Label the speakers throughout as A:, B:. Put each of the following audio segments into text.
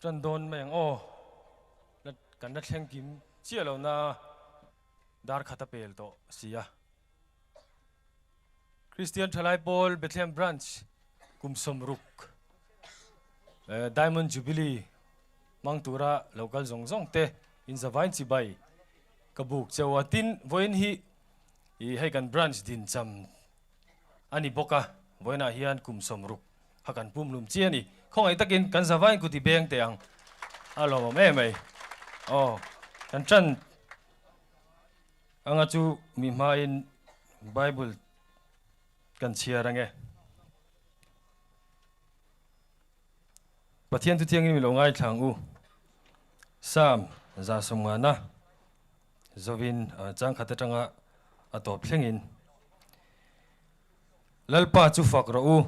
A: Tan dawn mai ang aw. La kan la thleng kim chiah lo na dar khat a pel tawh si a. Christian Thalai Pawl Bethlehem Branch kum 60 Diamond Jubilee hmang tura lo kal zawng zawng te in zavain chibai ka buk cheu a. Tin, vawiin hi ih hei kan branch din cham a ni bawk a, vawiinah hian kum 60 kha kan pumhlum chi a ni. Khawngaih takin kan zavain kut i beng teh ang a lawmawm em mai. Aw, kan tan anga chu mi hmain Bible kan chhiar ange. Pathian thu thiangin mi lo ngaithla ang u. Psalm 150 zovin changkhat atanga a tawp thlengin. Lalpa chu fak rawh u.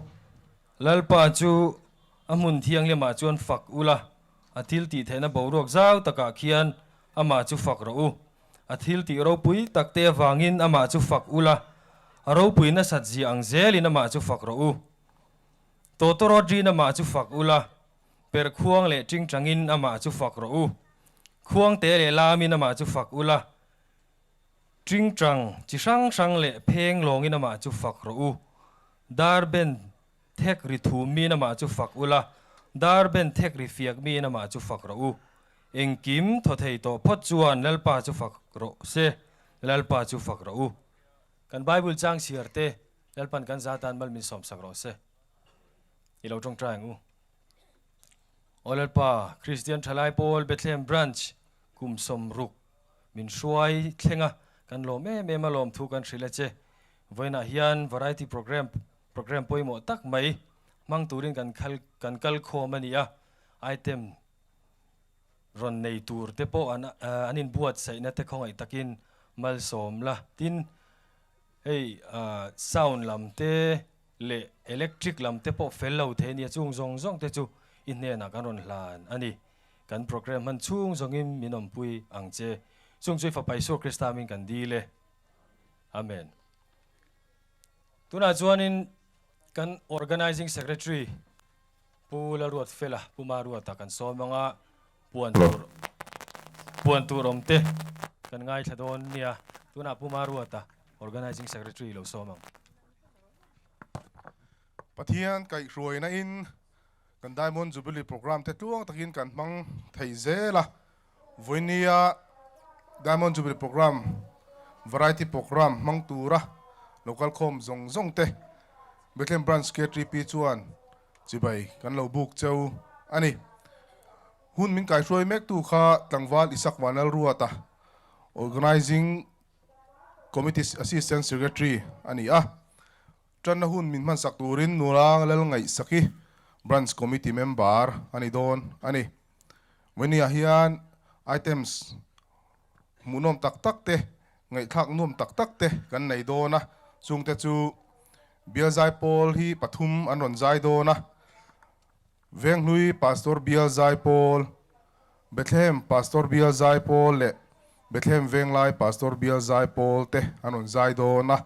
A: Lalpa chu a hmun thianghlimah chuan fak ula, a thil tih theihna boruak zau takah khian amah chu fak rawh u. A thil tih ropui takte avangin amah chu fak ula, a ropui nasat zia ang zelin amah chu fak rawh u. Tawtawrawt rin amah chu fak ula, perh khuang leh tingtangin amah chu fak rawh u. Khuangte leh lamin amah chu fak ula, Tingtang chi hrang hrang leh pheng lawngin amah chu fak rawh u. Dar ben thek ri thum miin amah chu fak ula, dar ben thek ri fiak miin amah chu fak rawh u. Engkim thaw thei tawh phawt chuan Lalpa chu fak rawh se, Lalpa chu fak rawh u. Kan Bible chang chhiar te Lalpan kan za tan mal min sawmsak rawh se. I lo tawngtai ang u. Aw Lalpa, Kristian Thalai Pawl Bethlehem Branch kum 60 Min hruai thleng a, kan lawm em em a lawm thu kan hrilh a che. Vawiinah hian variety program program pawimawh tak mai hmang turin kan khal kan kal khawm a ni a, item rawn nei tur te pawh an an inbuatsaihna te khawngaih takin malsawm la. Tin, hei sound lam te leh electric lam te pawh fel lo thei a ni a, chung zawng zawng te chu i hnenah kan rawn hlan a ni. Kan program hman chhung zawngin min awmpui ang che. Chung chu i Fapa Isua Krista min kan dil e. Amen. Tunah chuanin kan Organizing Secretary Pu Lalruat Fela, Pu Maruata kan sawm anga puan tur puan tur awm te kan ngaithla dawn nia. Tunah Pu Maruata Organizing Secretary lo sawm ang.
B: Pathian kaihhruaina in Kan Diamond Jubilee Programme te tluang takin kan hmang thei zel a, vawinia Diamond Jubilee Programme Variety Programme hmang tura lo kalkhawm zawng zawng te Bethlehem Branch KTP chuan chibai kan lo buk cheu a ni. Hun min kaihruai mektu kha tlangval Isak Vanlalruata, Organising Committee Assistant Secretary a ni a. Tanna hun min hmansak turin Nula Lalngaihsaki Branch Committee member a ni dawn a ni. Vawinia hian items hmuhnawm tak tak te, ngaihthlak nuam tak tak te kan nei dawn a, chungte chu Bial Zaipawl hi pathum an rawn zai dawn a, Venghlui Pastor Bial Zaipawl, Bethlehem Pastor Bial Zaipawl leh Bethlehem Venglai Pastor Bial Zaipawl te an rawn zai dawn a,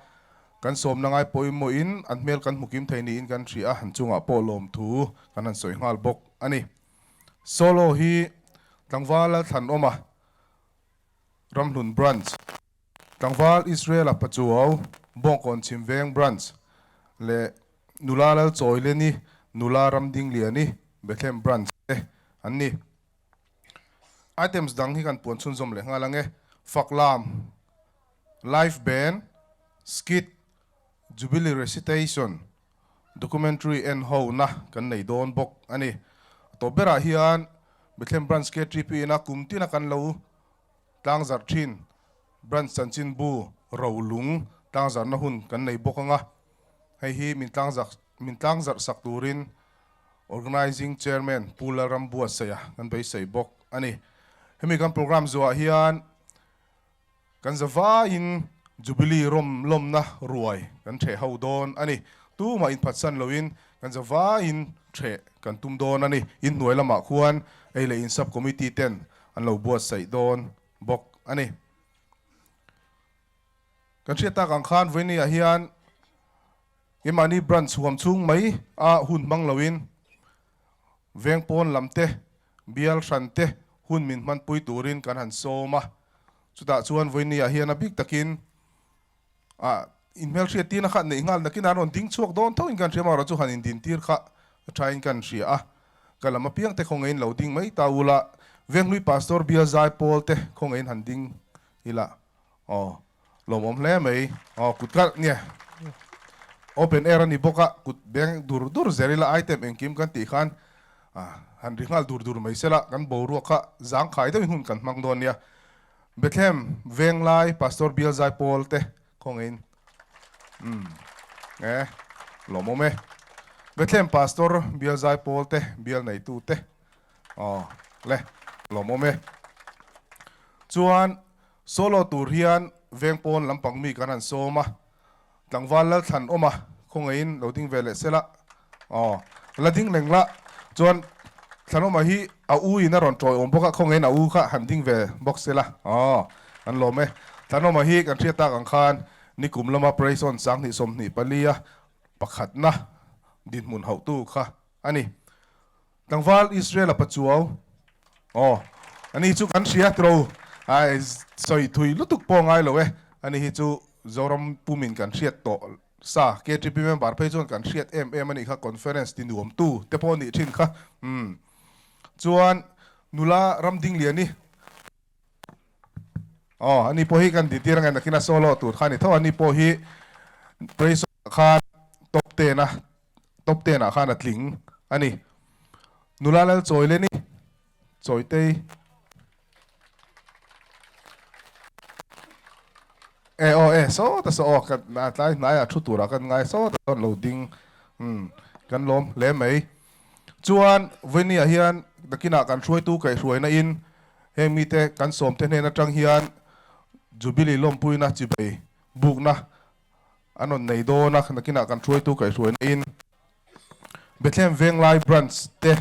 B: kan sawmna ngai pawimawhin an hmel kan hmu kim thei niin kan hria a, an chungah pawh lawmthu kan han sawi nghal bawk a ni. Solo hi Tlangval Lalthlanawma Ramhlun Branch, Tlangval Israel-a Pachuau Bawngkawn Chhimveng Branch leh Nula Lalchawileni, Nula Ramdingliani, Bethlehem Branch te an ni. Items dang hi kan puan chhunzawm leh nghal ang e. Faklam, Live Band, Skit, Jubilee Recitation, Documentary en ho na kan nei dawn bawk a ni. A tawp berah hian Bethlehem Branch KTP ina kum tina kan lo tlangzarh thin Branch chanchinbu rolung tlangzarhna hun kan nei bawk ang a. Hei hi min tlangzarh min tlangzarh sak turin Organising Chairman Pu Lalrambuatsaia kan beisei bawk a ni. Hemi kan programme zuah hian kan zavaiin Jubilee rawm lawmna ruai kan theh ho dawn a ni. Tumah inphatsan loin kan zavaiin theh kan tum dawn a ni. Inhnuai lamah khuan ei leh in sub committee ten an lo buatsaih dawn bawk a ni. Kan hriat tak ang khan vawinia hian keimahni branch huam chhung mai a hun hmang loin veng pawn lam te, Bial hran te hun min hmanpui turin kan han sawm a, chutah chuan vawinia hian a bik takin a inhmelhriat tirna kha neih nghal nakin an rawn ding chhuak dawn tho in kan hria amaherawhchu han indin tir kha tha in kan hria a, ka lam apiang te khawngaihin lo ding mai ta ula, Venghlui Pastor Bial Zaipawl te khawngaihin han ding ila aw lawmawm hle mai aw kut kalh nge open air a ni bawk a kut beng dur dur zel ila item engkim kan tih khan han ri nghal dur dur mai sela kan boruak kha zangkhai deuhin hun kan hmang dawn nia Bethlehem Venglai Pastor Bial Zaipawl te khawngaihin umm e lawmawm e Bethlehem Pastor Bial Zaipawl te bial neitu te aw le lawmawm e chuan Solo tur hian veng pawn lampang mi kan han sawm a, tlangval Lalthlan awm a, khawngaihin lo ding ve leh sela aw, la ding leng la, chuan Thlanawma hi a u in a rawn tawi awm bawk a, khawngaihin a u kha han ding ve bawk sela aw, an lawm e. Thlanawma hi kan hriat tak ang khan nikum lama Praise On 2024 a pakhatna dinhmun hauhtu kha a ni. Tlangval Israel a pachuau aw ani chu kan hria tiro ai sawi thui lutuk pawh ngai lo e ani hi chu Zoram pumin kan hriat tawh sa KTP member phei chuan kan hriat em em anih kha conference ti nuam tu te pawh nih thin kha umm chuan nula Ramdingliani aw ani pawh hi kan ti tir ange nakin a solo tur kha ani tho ani pawh hi praise khan top ten a Top ten ah khan a tling a ni. Nula lal chawi le ni Chawitei. E aw e saw ta saw aw kan a tlai hnai ah thu tur ah kan ngai saw ta sawn lo ding umm kan lawm hle mai. Chuan vawiini ah hian nakinah kan hruaitu kaihhruaina in heng mite kan sawmte hnen atang hian Jubilee lawmpuina chibei bukna An rawn nei dawn a, nakinah kan hruaitu kaihhruaina in Bethlehem Venglai Branch te,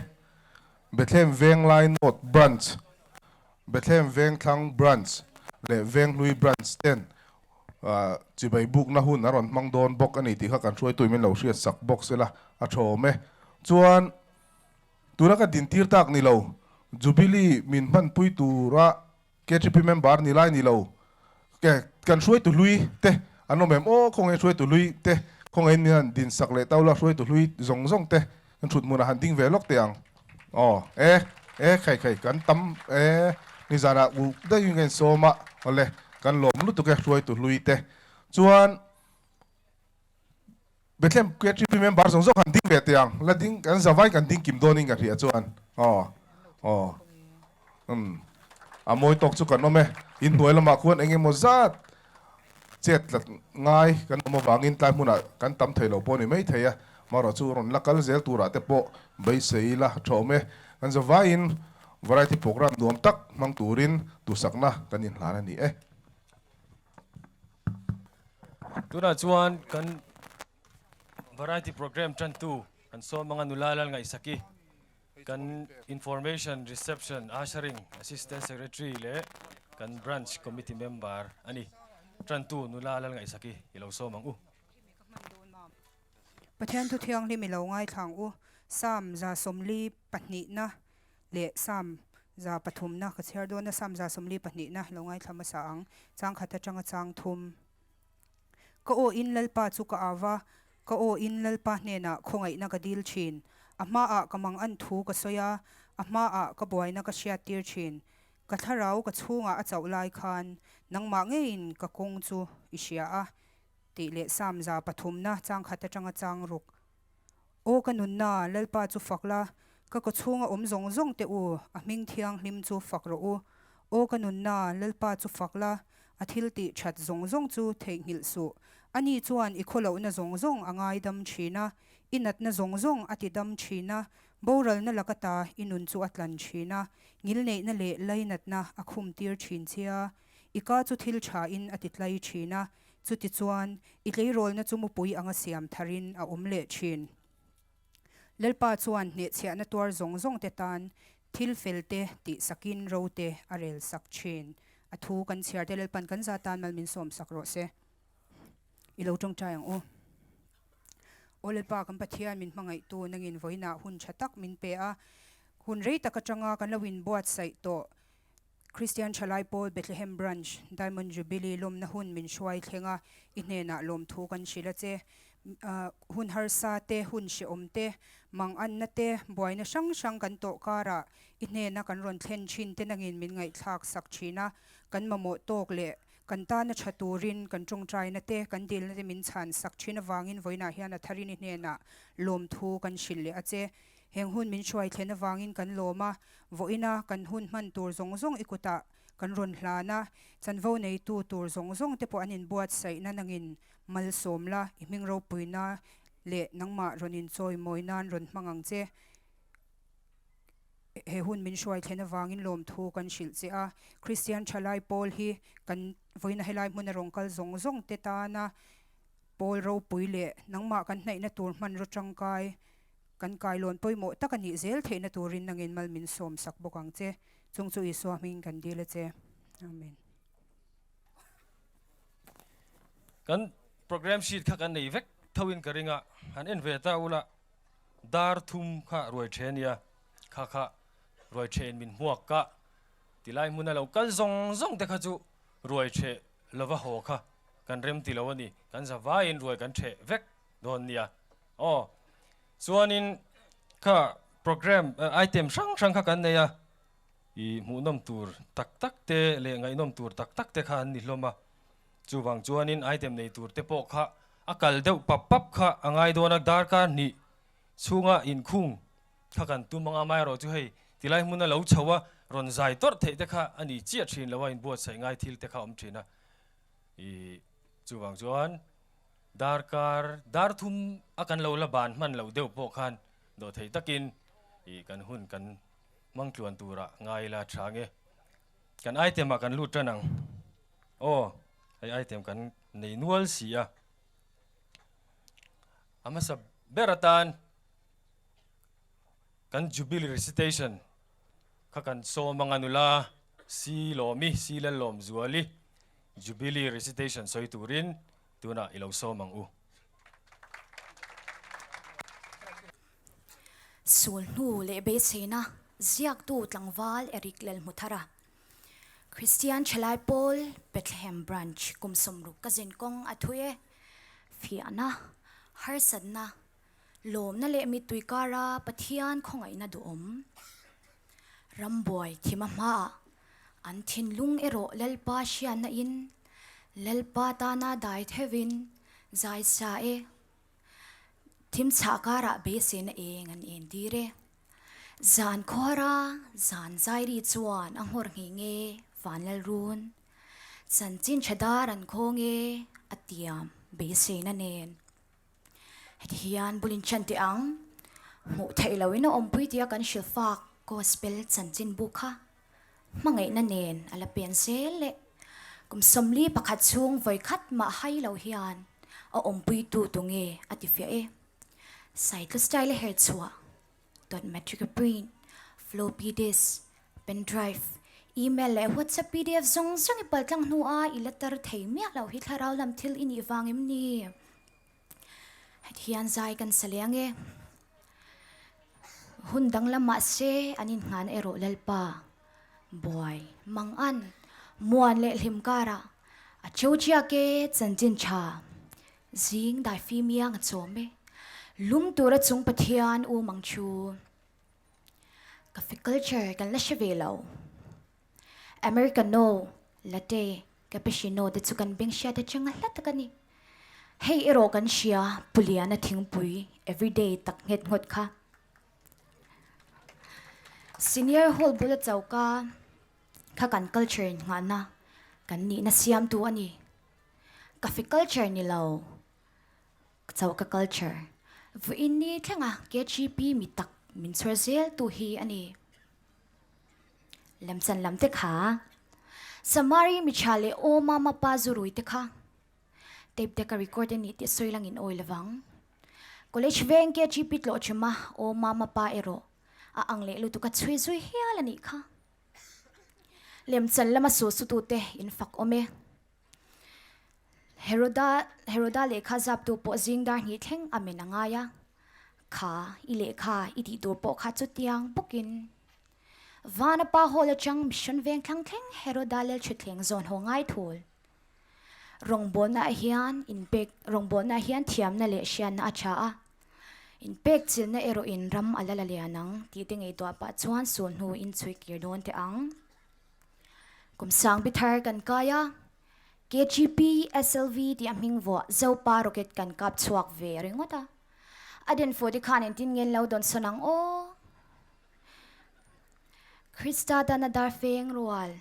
B: Bethlehem Venglai North Branch, Bethlehem Vengthlang Branch leh Venghlui Branch ten chibai bukna hun a rawn hmang dawn bawk a ni tih kha kan hruaitu min lo hriat sak bawk sela a tha awm e. Chuan tuna ka dintir tak ni lo Jubilee min hmanpui tura KTP member ni lai ni lo ke kan hruaitu hlui te an awm em aw khawngaih hruaitu hlui te khawngaih in han din sak leh tau la hruaitu hlui zawng zawng te kan thut hmunah han ding ve lawk teh ang aw e e khai khai kan tam e nizanah u daih in ka insawm a awle kan lawm lutuk e hruaitu hlui te chuan Bethlehem KTP member zawng zawng han ding ve teh ang, la ding kan zavai kan ding kim dawnin ka hria chuan aw aw umm a mawi tawk chu kan awm e, inhnuai lamah khuan eng emaw zat chet tlat ngai kan awm avangin tlai hmunah kan tam thei lo pawh a ni mai thei a, marawh chu rawn la kal zel turah te pawh beisei la tha awm e, kan zavaiin variety program nuam tak hmang turin duhsakna kan inhlan a ni e.
A: Tunah chuan kan variety program tantu kan sawm anga nula lal ngaihsaki kan information reception ushering assistant secretary leh kan branch committee member a ni. Tantu nula lal ngaihsaki i lo sawm ang u.
C: Pathian thu thianghlim i lo ngaithla ang u. Psalm 142 leh Psalm 300 ka chhiar dawn a, Psalm 142 lo ngaithla hmasa ang, chang khat atanga chang thum. Ka aw in Lalpa chu ka au va, ka aw in Lalpa hnenah khawngaihna ka dil thin. A hmaah ka mangan thu ka sawi a, a hmaah ka buaina ka hriattir thin. Ka thlarau ka chhungah a chauh lai khan nangmah ngeiin ka kawng chu i hria a, tih leh Psalm 300 chang khat atanga chang ruk. Aw ka nunna, Lalpa chu fak la, ka kawchhunga awm zawng zawng te u, a hming thianghlim chu fak rawh u. Aw ka nunna, Lalpa chu fak la, a thil tih that zawng zawng chu theihnghilh suh. Ani chuan i khawlohna zawng zawng a ngaidam thin a, i natna zawng zawng a ti dam thin a, boralna laka ta i nun chu a tlan thin a, ngilneihna leh lainatna a khum tir thin che a, i ka chu thil tha in a ti tlai thin a, Chutichuan, i tleirawlna chu mupui anga siam tharin a awm leh thin. Lalpa chuan hnehchhiahna tuar zawng zawng te tan thil fel te tih sakin ro te a rel sak thin. A thu kan chhiar te Lalpan kan za tan mal min sawm sak rawh se. I lo tawngtai ang u. Aw Lalpa kan Pathian min hmangaihtu nangin vawiinah hun tha tak min pe a. Hun rei tak atanga kan lo inbuatsaih tawh Kristian Thalai Pawl Bethlehem Branch Diamond Jubilee lawmna hun min hruai thleng a, i hnenah lawmthu kan hrilh a che. Hun harsa te, hun hrehawm te, manganna te, buaina hrang hrang kan tawh karah i hnena kan rawn thlen thin te nangin min ngaihthlak sak thin a, kan mamawh tawk leh kan tana tha turin kan tawngtaina te, kan dilna te min chhan sak thin avangin vawiinah hian a tharin i hnenah lawmthu kan hrilh leh a che. Heng hun min hruai thlen avangin kan lawm a, vawiina kan hun hman tur zawng zawng i kutah kan rawn hlan a, chanvo neitu tur zawng zawng te pawh an inbuatsaihna nangin malsawm la, i hming ropuina leh nangmah rawn inchawimawi nan rawn hmang ang che. He hun min hruai thlen avangin lawmthu kan hrilh che a, Kristian thalai pawl hi kan vawiina helai hmuna rawn kal zawng zawng te tana pawl ropui leh nangmah kan hnaihna tur hmanraw tangkai Kan kailawn pawimawh tak a nih zel theihna turin nangin mal min sawm sak bawk ang che. Chung chu Isua hming kan dil a che. Amen.
A: Kan program sheet kha kan nei vek tho in ka ring a, han en ve ta ula dar thum kha ruai the ania, kha kha ruai the in min hmuak ka tilai hmuna lo kal zawng zawng te kha chu ruai the lova haw kha kan rem ti lo a ni, kan za vaiin ruai kan the vek dawn nia. Aw, chuanin kha program item hrang hrang kha kan nei a, i hmuhnawm tur tak tak te leh ngaihnawm tur tak tak te kha an ni hlawm a, chuvang chuanin item nei tur te pawh kha a kal deuh pap pap kha a ngai dawn a, darkar hnih chhunga inkhung kha kan tum anga amaherawhchu hei tilai hmuna lo chho a rawn zai tawrh theih te kha a ni chiah thin lo a, inbuatsaih ngai thil te kha a awm thin a, i chuvang chuan. Darkar dar thum a kan lo la ban hman loh deuh pawh khan dawhtheih takin ih kan hun kan hmang tluan turah ngai ila tha nge. Kan item ah kan lut tan ang. Aw, hei item kan nei nual si a. A hmasa ber atan kan Jubilee Recitation kha kan sawm anga nula Si Lawmi, Si Lallawm Zuali Jubilee Recitation sawi turin tunah i lo sawm ang u.
D: Sul hnu leh beiseina ziaktu tlangval Eric Lalhmuthara, Kristian Thalai Pawl Bethlehem Branch kum 60 ka zin kawng a thui e. Fiahna, harsatna, lawmna leh mittui kara Pathian khawngaihna duhawm. Rambuai thima hmaah an thinlung erawh Lalpa hriatna in Lalpa tana dai theuhin zai sa e. Thim chhah karah beiseina eng an en tir e. Zan khuara zan zai ri chuan a nghawr nghei nge Vanlalrun. Chanchin tha dar an khawng e a tiam beiseina nen. Heti hian bul in chan teh ang. Hmuh theih loin a awmpui tia kan hrilh fak Gospel chanchinbu kha hmangaihna nen a la pen zel leh kum 41 chhung vawi khat mah hai lo hian a awmpui tu tu nge a ti fiah e. Cycle style a her chhuah dot matric a print, floppy disk, pen drive, email leh WhatsApp pdf zawng zawng i paltlang hnua i la tar thei miah loh hi thlarau lam thil i nih vang em ni? Heti hian zai kan sa leh ange. Hun danglam mahse an innghan erawh Lalpa, buai, mangan, muan leh hlim karah a cheu chiak e chanchin tha zing dai fimiang a chawm e. Lum tura chung Pathian u mang chu. Coffee culture kan la hre ve lo. Americano, latte, cappuccino te chu kan beng hriat atanga hla tak a ni. Hei erawh kan hria Puliana thingpui everyday tak nghet nghawt kha. Senior hall bula choka kha kan culture in nghahna kan nihna siamtu a ni. Coffee culture ni lo, choka culture. Vawiin ni thlenga KGP mi tak min chhawr zeltu hi a ni. Lemchan lam te kha. Samari mi tha leh aw mama pa zu rui te kha. Tape deck a record a nih tih sawi langin awi lovang. College veng KGP tlawh chima aw mama pa erawh a ang leh lutuk a chhui zui hial a nih kha. Lemchan lama su sutute in fak awm e. Heroda Heroda lehkha zaptu pawh zing dar hnih thleng a men a ngai a. Kha i lehkha i tih tur pawh kha chutiang bawkin. Vana pa hall atang Mission Veng thlang thleng Heroda lel thuthleng zawn haw ngai thul. Rawngbawlna hian inpek rawngbawlna hian thiamna leh hriatna a tha a, inpek chilhna erawh in ram a la la lian ang tih te ngaihtuah pah chuan sul hnu in chhui kir dawn teh ang. Kum sang bi thar kan kai a, KGP SLV tih a hming vuah Zopa rocket kan kap chhuak ve ringawt a. A den fuh te khan engtin nge an lo dawn sawn ang aw? Krista tana dar feng rual,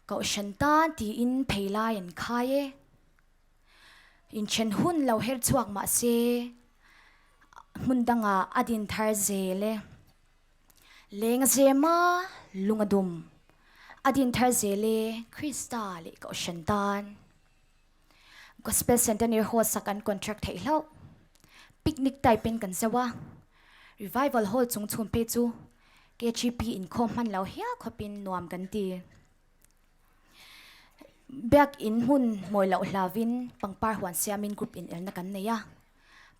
D: Kohhran tan tiin phei lai an khai e. Inthen hun lo her chhuak mah se, hmun dangah a din thar zel e. Leng a zem a, lung a dum, a din thar zel e Krista leh Kohhran tan. Gospel Centenary Hall sak an contract theih hlauh. Picnic type in kan zeuh a, Revival Hall chung chhun phei chu KGP inkhawm hman lo hial khawpin nuam kan ti. Biak in hmun hmawi loh hlavin pangpar huan siamin group inelna kan nei a,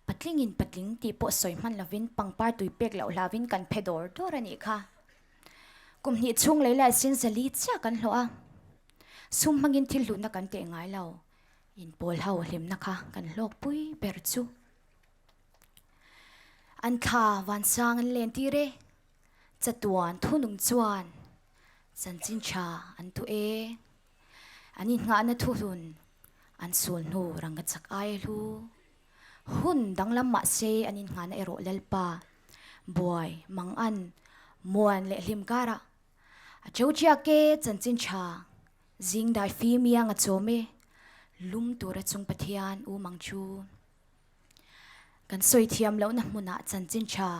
D: patlingin patling tih pawh sawi hman lovin pangpar tui pek loh hlavin kan phe dawr dawr a nih kha. Kum hnih chhung lei lai sin zali chiah kan hlawh a, sum hmangin thil hlutna kan teh ngai lo, inpawl ho hlimna kha kan hlawk pui ber chu. An thla vansang an len tir e, chatuan thunung chuan chanchin tha an tu e, an inngahna thuhlun an sul hnu rangka chak ai a hlu. Hun danglam mah se an inngahna erawh Lalpa, buai, mangan, muan leh hlim karah a cheu chiak e, chanchin tha, zing dai fim iang a chawm e, lum tura chung Pathian u mang chu. Kan sawi thiam lohna hmunah chanchin tha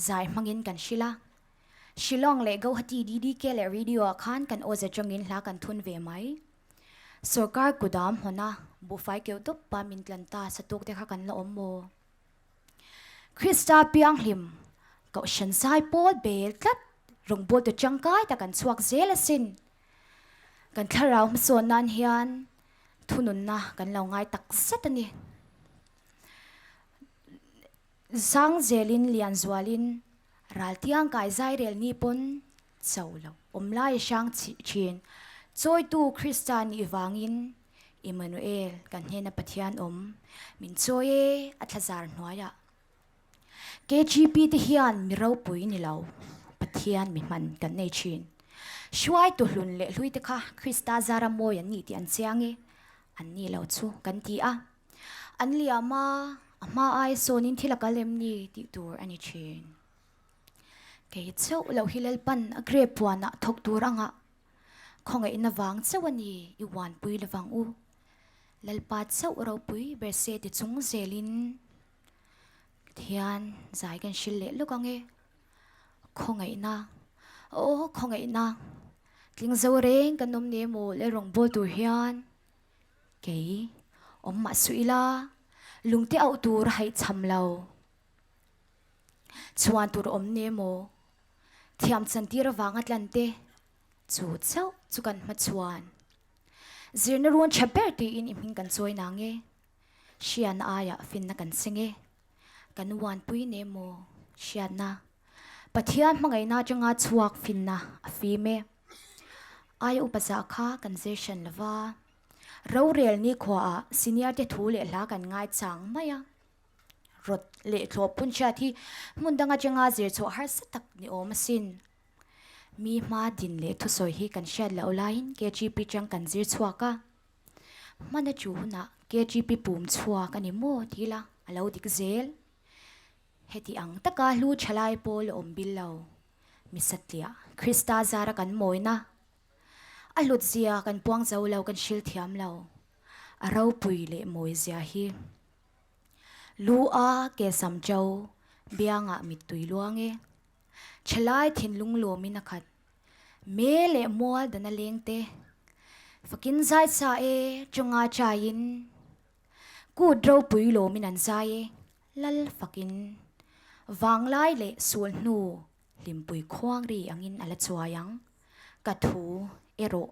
D: zai hmangin kan hrilh a, Shillong leh Gauhati DDK leh Radio ah khan kan aw ze chawngin hla kan thun ve mai. Sorkar kudam hawna buhfai keuh dawp pa min tlan ta satuk te kha kan la awm maw? Krista pianghlim Kohhran zai pawl bel tlat rawngbawltu tangkai tak an chhuak zel asin. Kan thlarau hmasawn nan hian thununna kan lo ngai tak zet a ni. Zang zelin lian zualin raltiang kai zai rel ni pawn cho lo awm lai a hrang chih thin. Chawitu Krista nih vangin Immanuel kan hnena Pathian awm min chawi e a thlazar hnuaiah. KGP te hian mi ropui ni lo, Pathian mi hman kan nei thin. Hruaitu hlun leh hlui te kha Krista zara mawi an nih tih an chiang e, an ni lo chu kan ti a. An liam a, a hma ai sawnin thil a kal em ni tih tur a ni thin. Kei chauh loh hi Lalpan a grape puanah thawk tur anga khawngaihna vang chauh a ni i uanpui lovang u. Lalpa chauh ropui ber se ti chung zelin Thian zai kan hrilh leh lawk ang e. Khawngaihna, aw khawngaihna, tling zo reng kan awm ne maw le rawn bawl tur hian kei awm mah suh ila lungte auh tur a haihchham lo. Chhuan tur awm ne maw thiam chantir avanga tlan te chu chauh chu kan hmachhuan. Zirna ruan tha ber tiin i hming kan chawi nang e. Hriatna aiah finna kan seng e. Kan uanpui ne maw hriatna? Pathian hmangaihna atanga chhuak finna a fim e. Aia upa zah kha kan zir hran lo va. Rorel nikhuaah senior te thu leh hla kan ngai chang mai a. Rawt leh thlawh phun hriat hi hmun dang atanga zir chhuah harsa tak ni awm asin. Mi hma din leh thusawi hi kan hriat loh laiin KGP chang kan zir chhuak a. Hmana chu hunah KGP pum chhuak a ni maw ti ila a lo dik zel. Heti ang taka hlu thalai pawl a awm bil lo. Mi satliah Krista zara kan mawina a hlut zia kan puang zo lo kan hril thiam lo. A ropui leh mawi zia hi. Lu a ke sam cho biangah mittui luang e. Thalai thinlung lawmin a khat. Me leh mual dana leng te. Fakin zai sa e, chawnga chaiin. Kut ropui lawmin an zai e, lal fakin. Vanglai leh sul hnu hlimpui khuang ri angin a la chuai ang. Ka thu erawh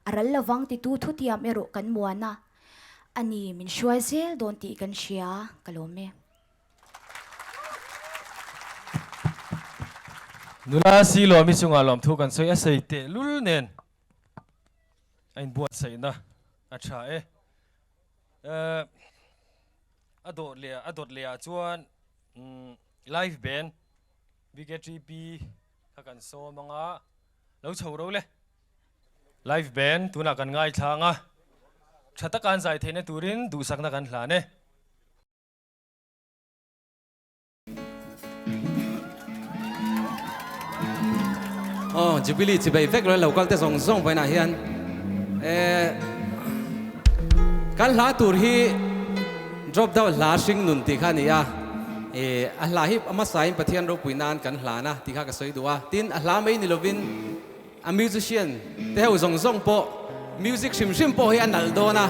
D: a ral lovang titu thutiam erawh kan muan a, ani min hruai zel dawn tih kan hria ka lawm e.
A: Nula si lawmi chungah lawmthu kan sawi a sei teh lul nen a inbuatsaihna a tha e. A dawt leh a dawt leh ah chuan live band BKTP kha kan sawm anga lo chho ro le. Live band tunah kan ngaithlang a, tha taka an zai theihna turin duhsakna kan hlan e.
E: Aw Jubilee chi bei vek lo lo kal te zawng zawng vawiinah hian eh kan hla tur hi drop down hla hring nun tih kha a ni a eh a hla hi a hmasain Pathian ropui nan kan hlan a tih kha ka sawi duh a tin a hla mai ni lovin A musician te ho zawng zawng pawh music hrim hrim pawh hi a nalh dawn a,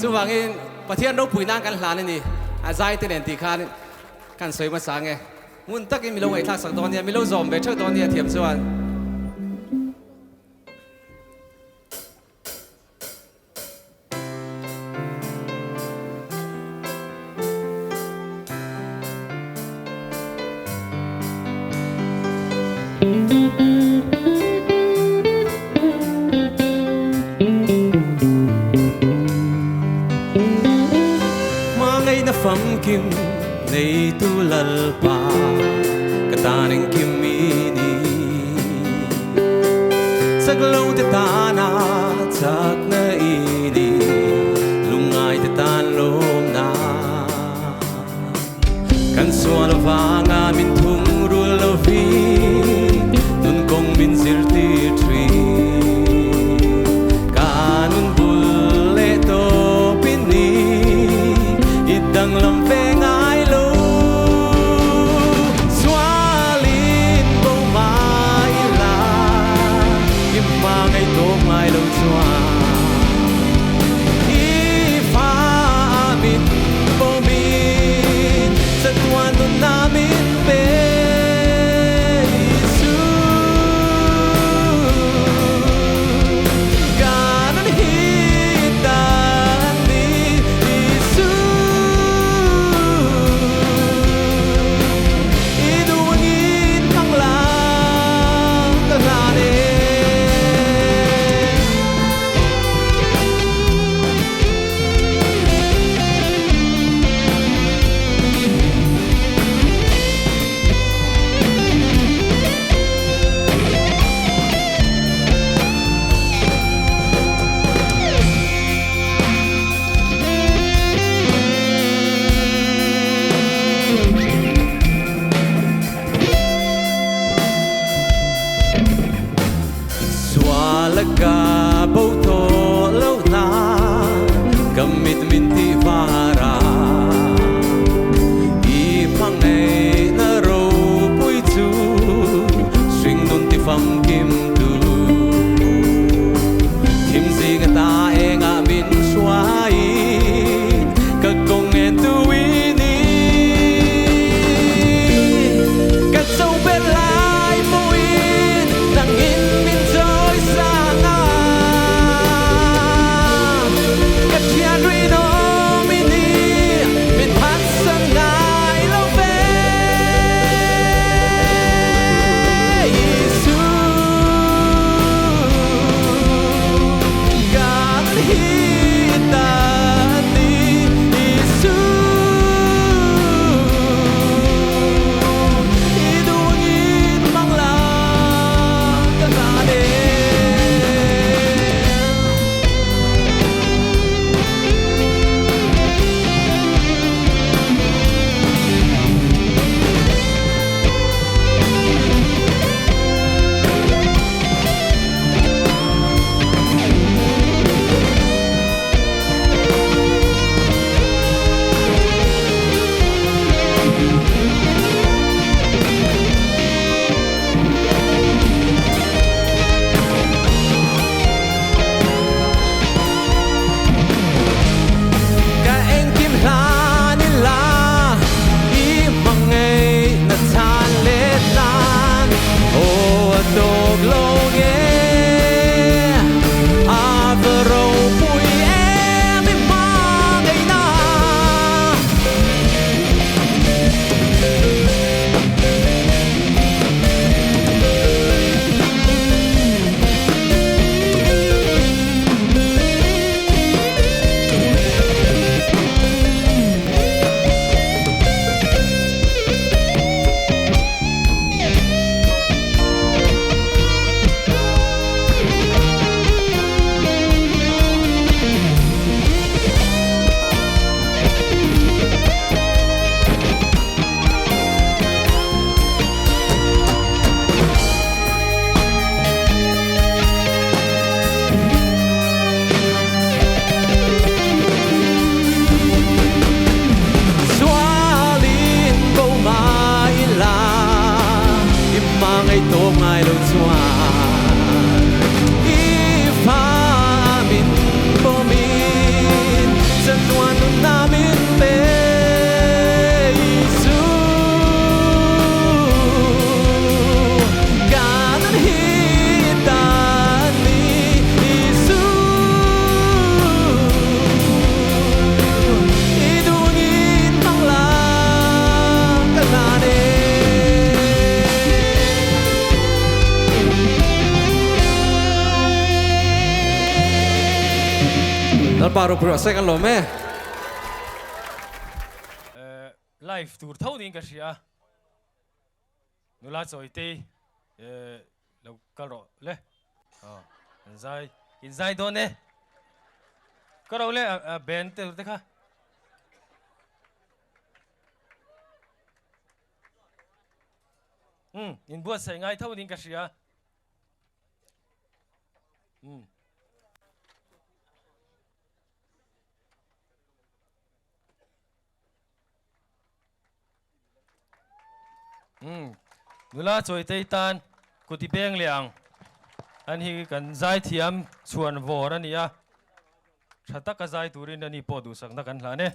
E: chuvangin Pathian ropui nan kan hlan a ni, a zai te nen tih khan kan sawi hmasa ang e. Ngun takin milo ngaihthlak sak dawn nia, milo zawm ve theuh dawn nia thiam chuan. Hmangaihna famkim neitu Lalpa ka tan engkim i ni. Chak lo te tana chakna i ni, lungngai te tan lawmna. Kan sual avanga min thung rul lovin, nun kawng min zirtir thin. Ka nun bul leh tawp i ni, i danglam ve ngai lo. Sualin bo mai ila, i hma ngei tawp ngai lo chuan. I fa min bo min, chatuan nunna min pe Isu. Ka nun hi ta ni Isu. I duh angin hmang la ka hlan e. Sual ka bo tawh lo hna, ka mit min tih var a, i hmangaihna ropui chu hringnun ti famkim tu. Thim zing ata engah min hruaiin ka kawng en tuin i ka cho ber lai pawhin nangin min chawi sang a. Hmangaih tawp ngai lo chuan i fa min pawmin chatuan nunna min pe Isu. Ka nun hi ta ni Isu. I duhngin hmang la ka hlan e. Lalpa ropui rawh se kan lawm e.
A: Live tur tho niin ka hria. Nula Chawitei lo kal rawh le. In zai in zai dawn e. Ka ro le band te tur te kha. Umm in buatsaih ngai tho niin ka hria. Umm. Umm nula Chawitei tan kuti peng leh ang an hi kan zaithiam chhuan vawr a ni a, tha taka zai turin ani pawh duhsakna kan hlan e.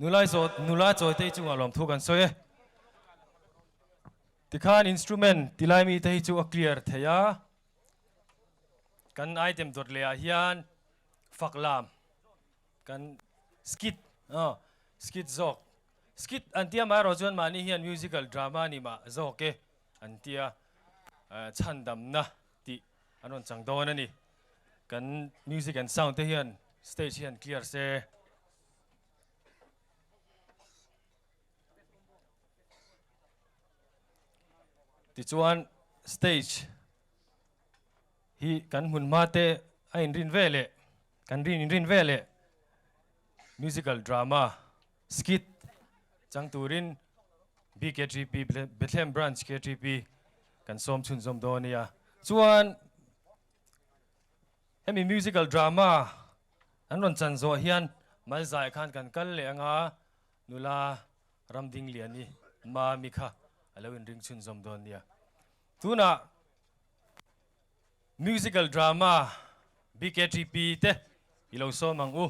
A: Nulai zawt nula chawitei chungah lawmthu kan sawi e. Tikhan instrument tilai mite hi chu a clear thei a. Kan item dawt leh ah hian fak lam kan skit aw skit zawk skit an tia amaherawh chuan mahni hian musical drama ni mah zawk e an tia chhandamna tih an rawn chang dawn a ni. Kan music and sound te hian stage hian clear se. Tichuan stage hi kan hmun hma te a inrin ve leh kan rin inrin ve leh musical drama skit chang turin BKTP Bethlehem Branch KTP kan sawm chhunzawm dawn a nia. Chuan Hemi musical drama an rawn chan zawh hian Malzaiah khan kan kal leh anga nula Ramdingliani Mami kha a lo inring chhunzawm dawn nia. Tunah musical drama BKTP te i lo sawm ang u.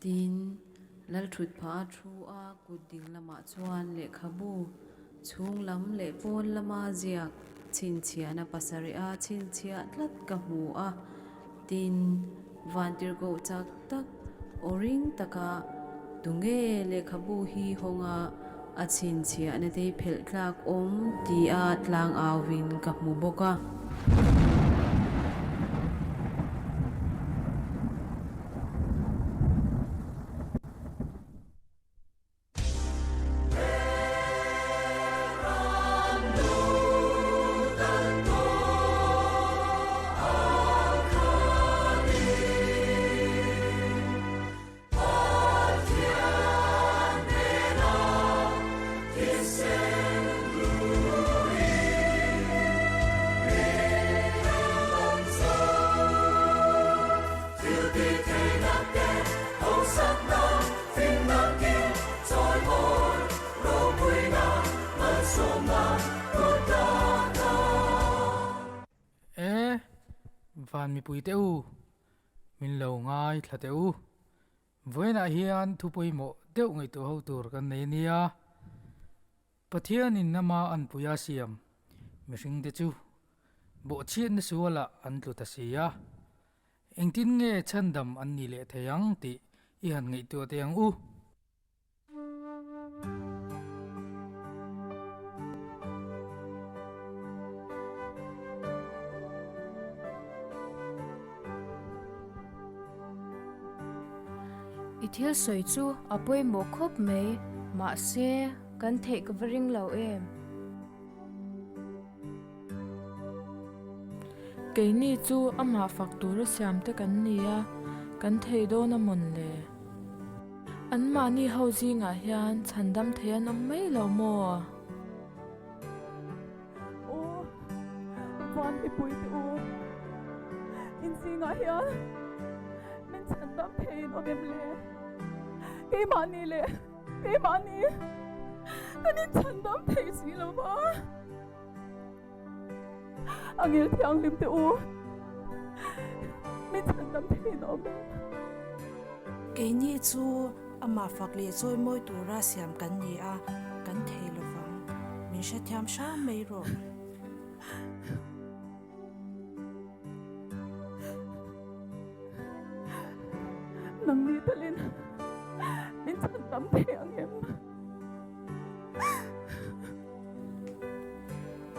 F: Tin, Lalthutpha a thu a, kut ding lamah chuan lehkhabu chhung lam leh pawn lama ziak chhinchhiahna pasarih a chhinchhiah tlat ka hmu a. Tin, vantirhkoh chak tak aw ring taka tunge lehkhabu hi hawnga a chhinchhiahna te phelh tlak awm tia tlang auvin ka hmu bawk a.
G: E, van mipui te u, min lo ngaithla teh u. Vawiinah hian thu pawimawh deuh ngaihtuah ho tur kan nei a nia. Pathianin ama anpui a siam mihringte chu bawhchhiatna sualah an tlu ta si a. Engtin nge chhandam an nih leh thei ang tih i han ngaihtuah teh ang u.
H: I thil sawi chu a pawimawh khawp mai, mahse kan theih ka va ring lo em?
I: Keini chu amah fak tura siam te kan ni a, kan thei dawn a mawn le? Anmahni ho zingah hian chhandam thei an awm mai lo maw?
J: Aw, van mipui te u, in zingah hian min chhandam thei in awm em le? Keimahni leh keimahni kan inchhandam thei si lo va. Angel thianghlim te u, min chhandam thei in awm em?
K: Keini chu amah fak leh chawimawi tura siam kan ni a, kan thei lo vang. Min hrethiam hram mai rawh.
J: Nangni talin min chhandam thei ang em?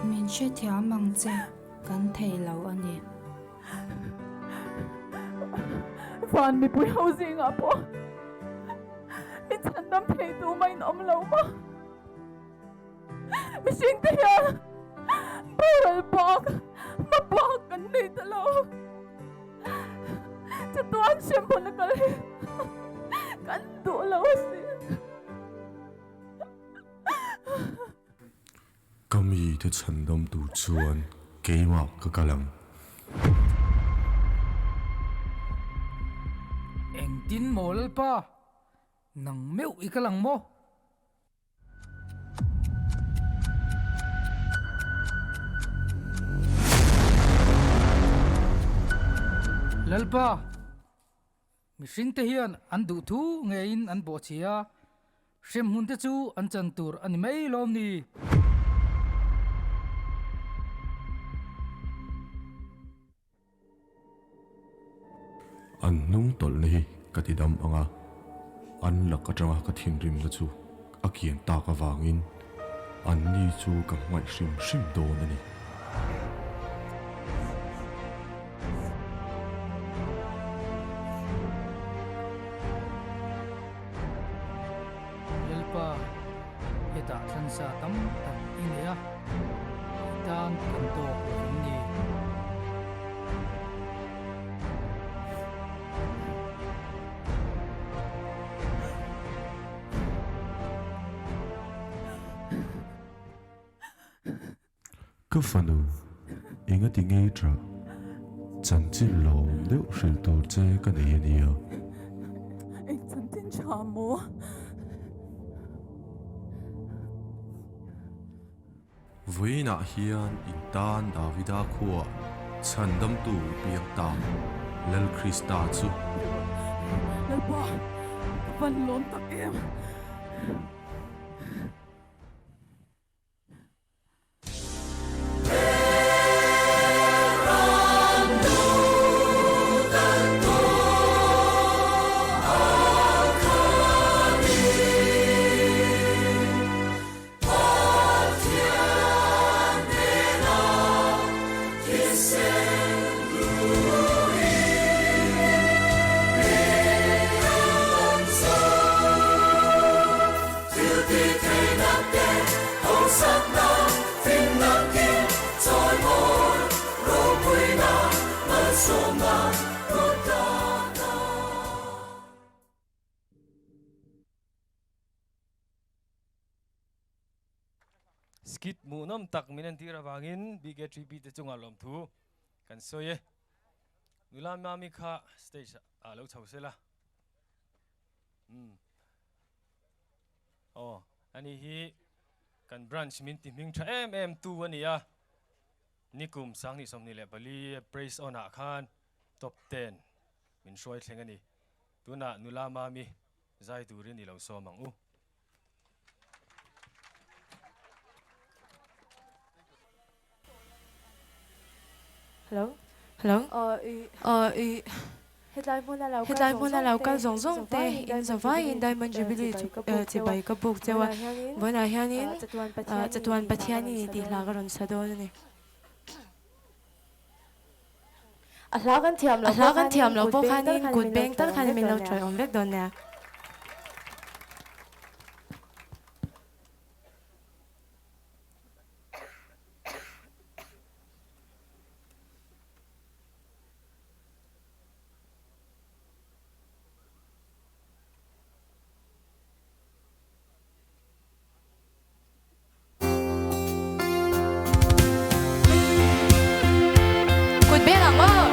H: Min hrethiam ang che, kan thei lo a ni.
J: Van mipui ho zingah pawh min chhandam thei tu mah in awm lo maw? Mihring te hian boral bak hma bak kan nei ta lo. Chatuan hremhmun a kal hi kan duh lo asin.
L: Ka mite chhandam tur chuan keimah ka kal ang.
G: Engtin maw Lalpa, nang meuh i kal ang maw? Lalpa! Mihringte hian an duh thu ngeiin an bawhchhia a, hremhmunte chu an chan tur a ni mai lawm ni?
L: An hnung tawlhna hi ka ti dam ang a, an lak atanga ka thinrimna chu a kian tak avangin anni chu ka hmangaih hrim hrim dawn a ni.
G: Lalpa, hetah thlansa tam tak i nei a, i tan kan tawk lo vem ni?
L: Ka fanu, engati ngei tah chanchin lawm deuh hrilh tur che ka nei a nia.
J: Eng chanchin tha maw?
L: Vawiinah hian in tan Davida khuaa chhandamtu piang ta Lal Krista chu.
J: Lalpa, ka van lawm tak em?
A: Skit hmuhnawm tak min entir avangin BK3P te chungah lawmthu kan sawi e. Nula Mami kha stage ah lo chho sela. Umm. Aw, ani hi kan branch min ti hming tha em em tu a ni a. Nikum 2024 Praise On ah khan top 10 min hruai thleng a ni. Tunah nula Mami zai turin i lo sawm ang u.
H: Hello. Hello. Aw i hetlai hmuna lo kal zawng zawng te in zavaiin Diamond Jubilee chibai ka buk cheu a, vawiinah hianin chatuan Pathianin i tih hla ka rawn sa dawn a ni. A hla kan thiam loh pawh khanin kut beng tal khanin min lo ṭuai awm vek dawn nia. Kut beng ang aw.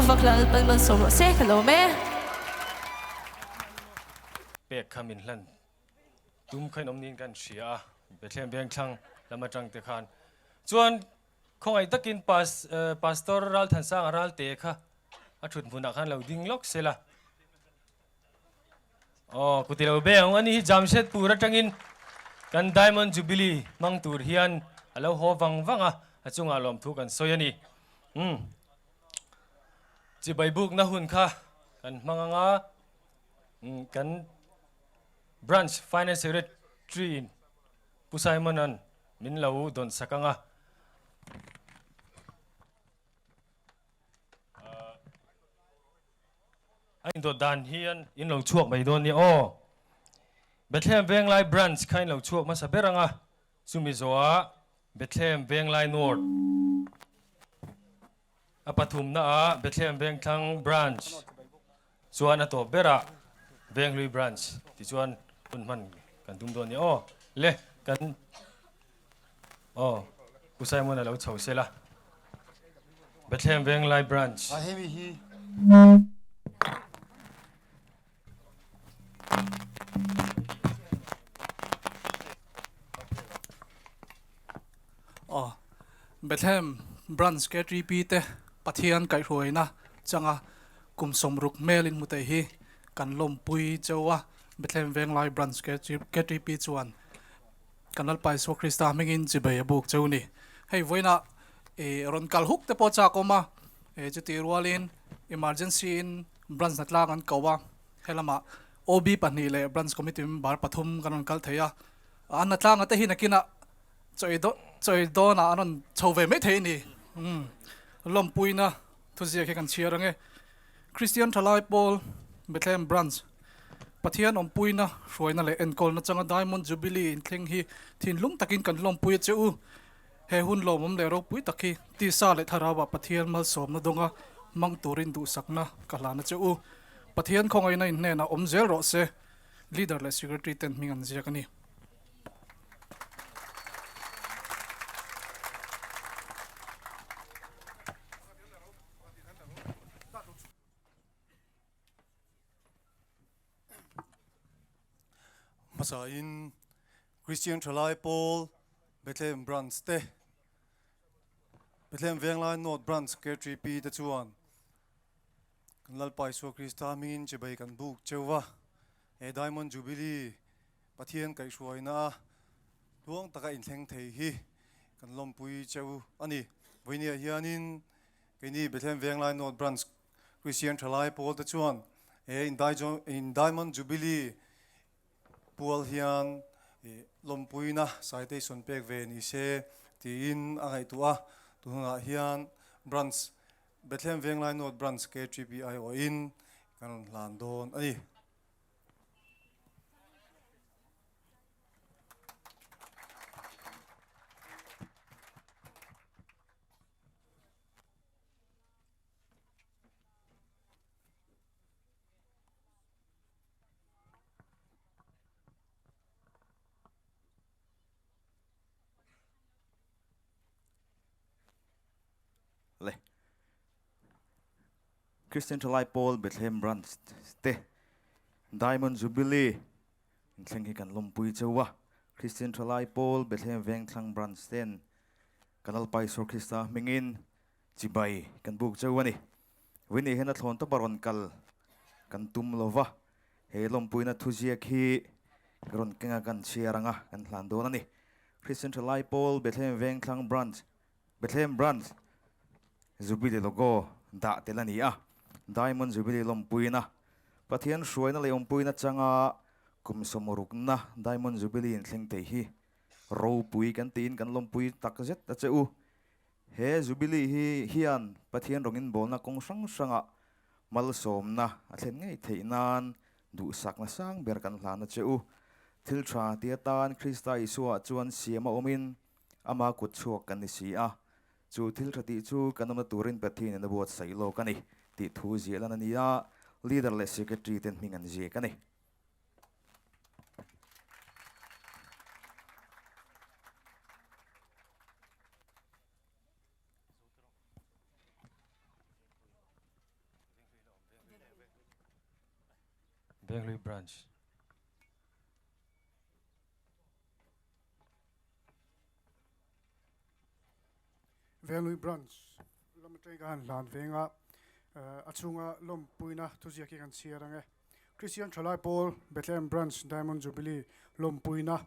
H: fak Lalpan malsawm rawh se ka lawm e.
A: Pek kha min hlan tum kha in awm niin kan hria a, Bethlehem Vengthlang lam atang te khan chuan khawngaih takin Pastor Ralthansanga Ralte kha a thut hmunah khan lo ding lawk sela. Aw ku ti lo be ang ani hi Jamshedpur atangin kan Diamond Jubilee hmang tur hian a lo haw vang vang a, a chungah lawmthu kan sawi a ni. Umm chibai bukna hun kha kan hmang ang a, kan Branch Finance Secretary in Pu Simon-a'n min lo dawn sak ang a. A indawt dan hian in lo chhuak mai dawn nia aw. Bethlehem Venglai Branch kha in lo chhuak hmasa ber ang a, chumi zawhah Bethlehem Venglai North a pathumna ah Bethlehem Vengthlang Branch chuan a tawp berah Venghlui Branch tichuan hun hman kan tum dawn nia aw. Le kan aw Pu Simon a lo chho sela. Bethlehem Venglai Branch.
M: A hemi hi.
N: Aw Bethlehem Branch KTP te Pathian kaihhruaina changa kum sawmruk hmelin hmu thei hi kan lawmpui cheu a, Bethlehem Venglai Branch KTP chuan Kan Lalpa Isua Krista hmingin chibei a buk cheu ni. Hei vawiinah ih rawn kal huk te pawh chak awm a, ih chutih rualin emergency in branch hna tlang an ko a, helamah OB pahnih leh branch committee member pathum kan rawn kal thei a, an hna tlanga te hi nakinah chawi dawn chawi dawnah an rawn chho ve mai thei a ni. Umm lawmpuina thuziak hi kan chhiar ang e. Kristian Thalai Pawl Bethlehem Branch Pathian awmpuina hruaina leh enkawlna changa Diamond Jubilee inthleng hi thinlung takin kan hlawmpui a che u. He hun lawmawm leh ropui tak hi tisa leh thlarauah Pathian malsawmna dawnga hmang turin duhsakna ka hlan a che u. Pathian khawngaihna in hnenah awm zel rawh se. Leader leh Secretary ten hming an ziak a ni.
M: Hmasain Christian Thalai Pawl Bethlehem Branch te, Bethlehem Venglai North Branch KTP te chuan kan Lalpa Isua Krista hmingin chibai kan buk cheu va, he Diamond Jubilee Pathian kaihhruaina a tluang taka inthleng thei hi kan lawmpui cheu a ni. Vawinia hianin keini Bethlehem Venglai North Branch Christian Thalai pawl te chuan he in Diamond Jubilee pual hian lawmpuina citation pek ve ni se tiin a ngaihtuah a, tunah hian Branch Bethlehem Venglai North Branch KTPI awhin kan rawn hlan dawn a ni.
O: Le Christian Thalai Pawl Bethlehem Branch te Diamond Jubilee inthleng hi kan lawmpui cheu a, Christian Thalai Pawl Bethlehem Vengthlang Branch ten kan Lalpa Isua Krista hmingin chibai kan buk cheu a ni. Winnie hian a thlawn tawp a rawn kal kan tum lo va, he lawmpuina thuziak hi ka rawn keng a kan chhiar ang a, kan hlan dawn a ni. Christian Thalai Pawl Bethlehem Vengthlang Branch Bethlehem Branch Jubilee logo dah tel a ni a, Diamond Jubilee lawmpuina, Pathian hruaina leh awmpuina changa kum sawmrukna Diamond Jubilee inthleng thei hi ropui kan tiin kan lawmpui tak zet a che u. He Jubilee hi hian Pathian rawngin bawlna kawng hrang hrangah malsawmna a thlen ngei theih nan duhsakna sang ber kan hlan a che u. Thil tha ti atan Krista Isua chuan siam a awmin ama kut chhuak kan ni si a, chu thil tha tih chu kan awmna turin Pathianin a buatsaih lawk a ni tih thu ziah lan a ni a, Leader leh Secretary ten hming an ziak a ni.
A: Venghlui Branch.
P: Venglui Branch lam atangin ka han hlan venga a chhunga lawmpuina thuziak hi kan chhiar ang e. Christian Thalai Pawl Bethlehem Branch Diamond Jubilee lawmpuina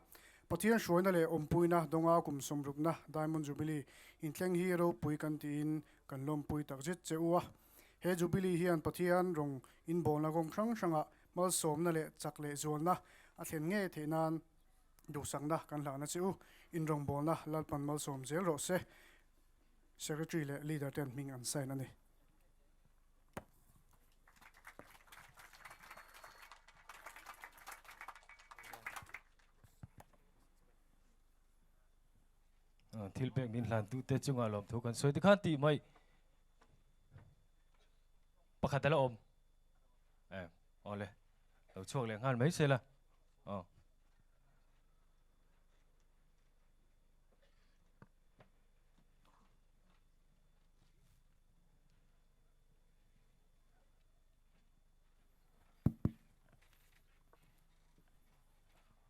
P: Pathian hruaina leh awmpuina dawnga kum sawmrukna Diamond Jubilee inthleng hi ropui kan tiin kan lawmpui takzet che u a. He Jubilee hian Pathian rawng inbawlna kawng hrang hrangah malsawmna leh chak leh zualna a thlen ngei theih nan duhsakna kan hlahna che u. Inrawngbawlna Lalpan malsawm zel rawh se. Secretary leh Leader ten hming an sign a ni.
A: Thil pek min hlan tu te chungah lawmthu kan sawi tikhan tih mai pakhat ala awm. Eh, awle. Lo chhuak leh nghal mai se la. Aw.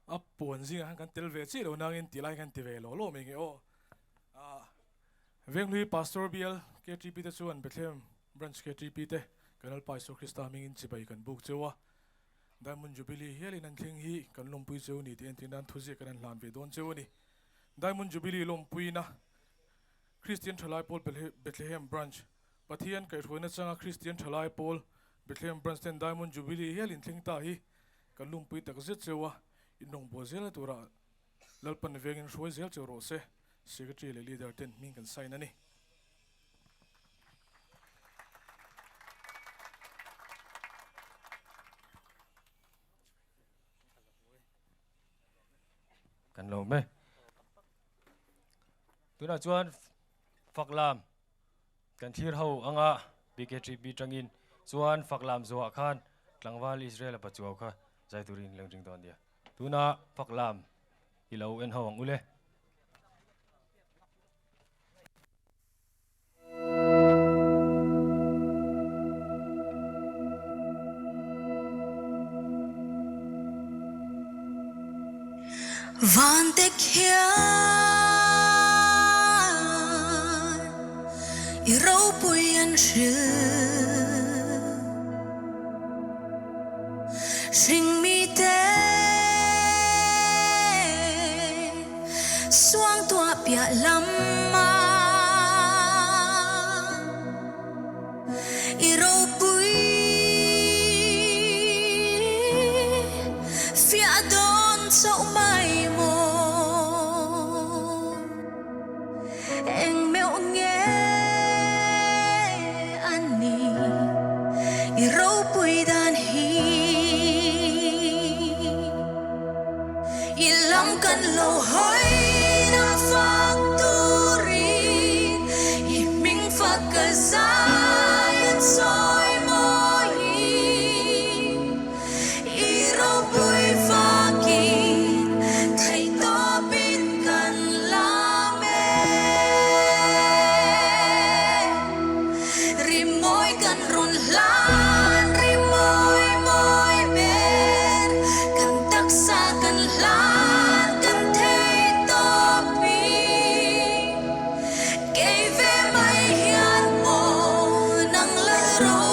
N: A puan zingah khan kan tel ve chiah lo nangin ti lai khan ti ve lo lo mai nge aw. Venghlui Pastor Bial KTP te chuan Bethlehem Branch KTP te kan Lalpa Isua Krista hmingin chibai kan buk cheu a. Diamond Jubilee hialin an thleng hi kan lawmpui cheu ni tih entir nan thuziak kan han hlan ve dawn cheu a ni. Diamond Jubilee lawmpuina Kristian Thalai Pawl Bethlehem Branch Pathian kaihhruaina changa Kristian Thalai Pawl Bethlehem Branch ten Diamond Jubilee hialin thleng ta hi kan lawmpui tak zet cheu a, inrawngbâwl zelna turah Lalpan vengin hruai zel cheu rawh se, Secretary leh Leader ten hming kan sign a ni.
A: Kan lo me. Tunah chuan Faklam kan thlir ho anga BKTP tangin chuan Faklam zuah khan tlangval Israel a pachuau kha zai turin leng ring dawn nia. Tuna Faklam i lo en ho ang ule.
Q: Van te khian i ropui an hril Hring mi te Suangtuah piah lam ah i ropui fiah dawn chauh mai maw eng meuh nge an ni i ropui dan hi. I lam kan lo hawi nang fak turin i hming fak ka zai an sawi mawi i ropui fakin theih tawpin kan lam e Rimawi kan rawn hlan rimawi mawi ber kan taksa kan hlan kan thei tawp i kei ve mai hian maw nang lal ro.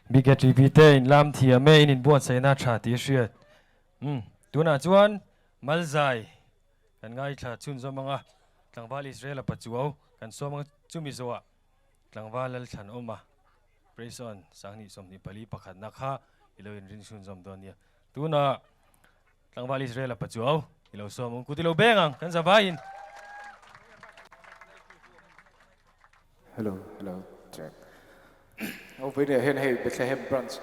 A: BKTP te in lam thiam e, in inbuatsaihna tha tih a hriat. Umm, tunah chuan Malzai kan ngaithla chhunzawm ang a, tlangval Israel-a pachuau kan sawm ang chumi zawhah tlangval Lalthlan awm a, Praise on, 2024 pakhatna kha i lo inrin chhunzawm dawn nia. Tunah tlangval Israel-a pachuau i lo sawm ang, kut i lo beng ang, kan zavaiin.
R: Hello, hello, check. Ho vawiin hian hei Bethlehem Branch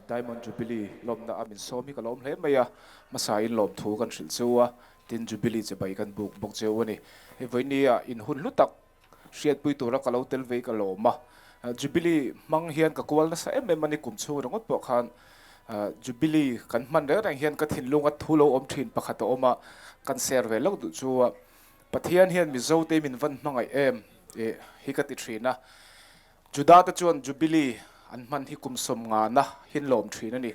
R: Diamond Jubilee lawmna a min sawm hi ka lawm hle mai a, hmasa in lawmthu kan hrilh cheu a, tin Jubilee chibai kan buk bawk cheu a ni. Hei vawiin ah in hun hlu tak hriatpui tura ka lo tel vei ka lawm a, Jubilee hmang hian ka kual nasa em em a ni kum chhung ringawt pawh khan Jubilee kan hman reng reng hian ka thinlunga thu lo awm thin pakhat a awm a, kan share ve lawk duh chu a. Pathian hian Mizote min van hmangaih em eh hi ka ti thin a. Juda te chuan Jubilee an hman hi kum sawmngana hin lawm thin a ni.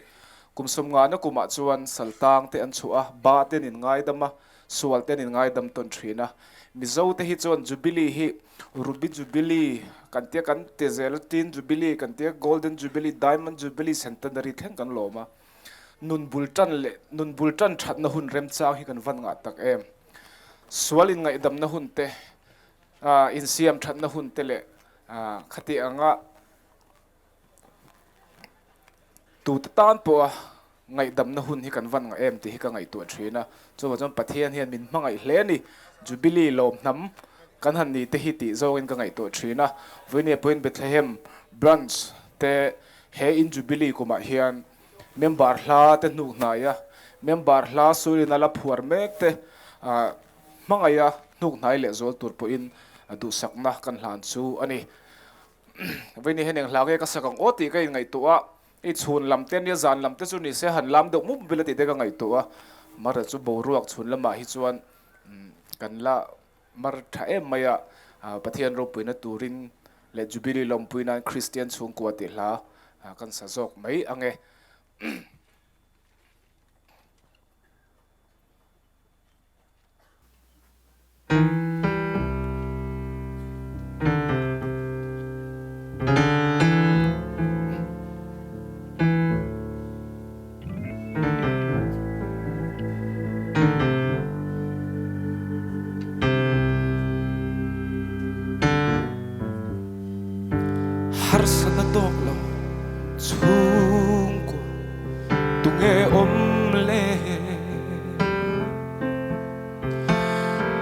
R: Kum sawmngana kumah chuan saltang te an chhuah a, ba te an inngaidam a, sual te an inngaidam tawn thin a. Mizo te hi chuan Jubilee hi Ruby Jubilee kan tia kan ti zel a, Tin Jubilee kan tia, Golden Jubilee, Diamond Jubilee, Centenary thleng kan lawm a. Nun bul tan leh nun bul tan thatna hun remchang hi kan van ngah tak em. Sual inngaihdamna hun te, insiam thatna hun te leh khati anga tute tan pawha ngaihdamna hun hi kan van ngah em tih hi ka ngaihtuah thin a. Chuvang chuan Pathian hian min hmangaih hle a ni. Jubilee lawmhnam kan han ni te hi tih zawngin ka ngaihtuah thin a. Vawinia pawhin Bethlehem Branch te he in Jubilee kumah hian Member hla te hnuk hnai a, member hla surin a la phuar mek te hmangaih a hnuk hnai leh zual tur pawhin duhsakna kan hlan chu a ni. Vawiin hian eng hla nge ka sak ang aw tih ka inngaihtuah a, i chhun lam te nia zan lam te chu ni se han lam deuh mup vel a tih te ka ngaihtuah a, mar chu boruak chhun lamah hi chuan kan la mar tha em mai a, Pathian ropuina turin leh Jubilee lawmpui nan Kristian chhungkua tih hla kan sa zawk mai ang e.
S: Harsatna tawk lo chhungkua tunge awm le?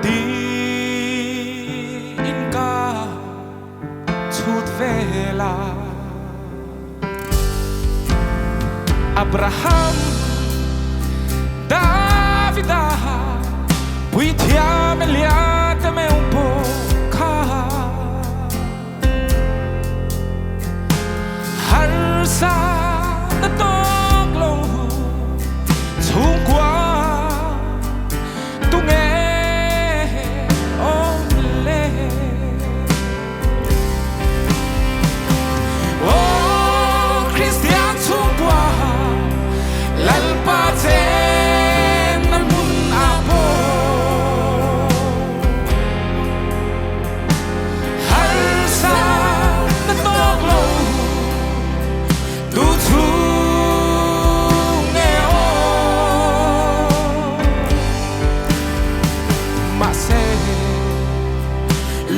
S: Tiin ka chhut vel a. Abraham, Davida, Puithiam Elia te meu pawh kha harsa na tawk lo chhungkua tunge awm le? Aw Kristian chhungkua Lalpa chen na hmun a pawh Harsa na tawk lo tu chhung nge aw Mahse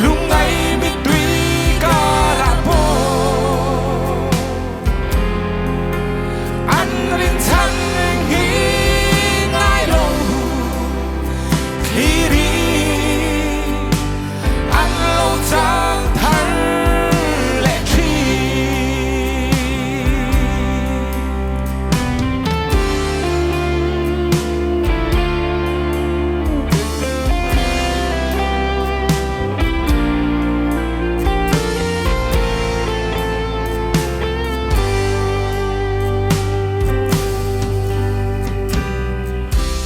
S: Lungngai mittui karah pawh an rinchhan hi ngai lo thlir i an lo chang thar leh thin.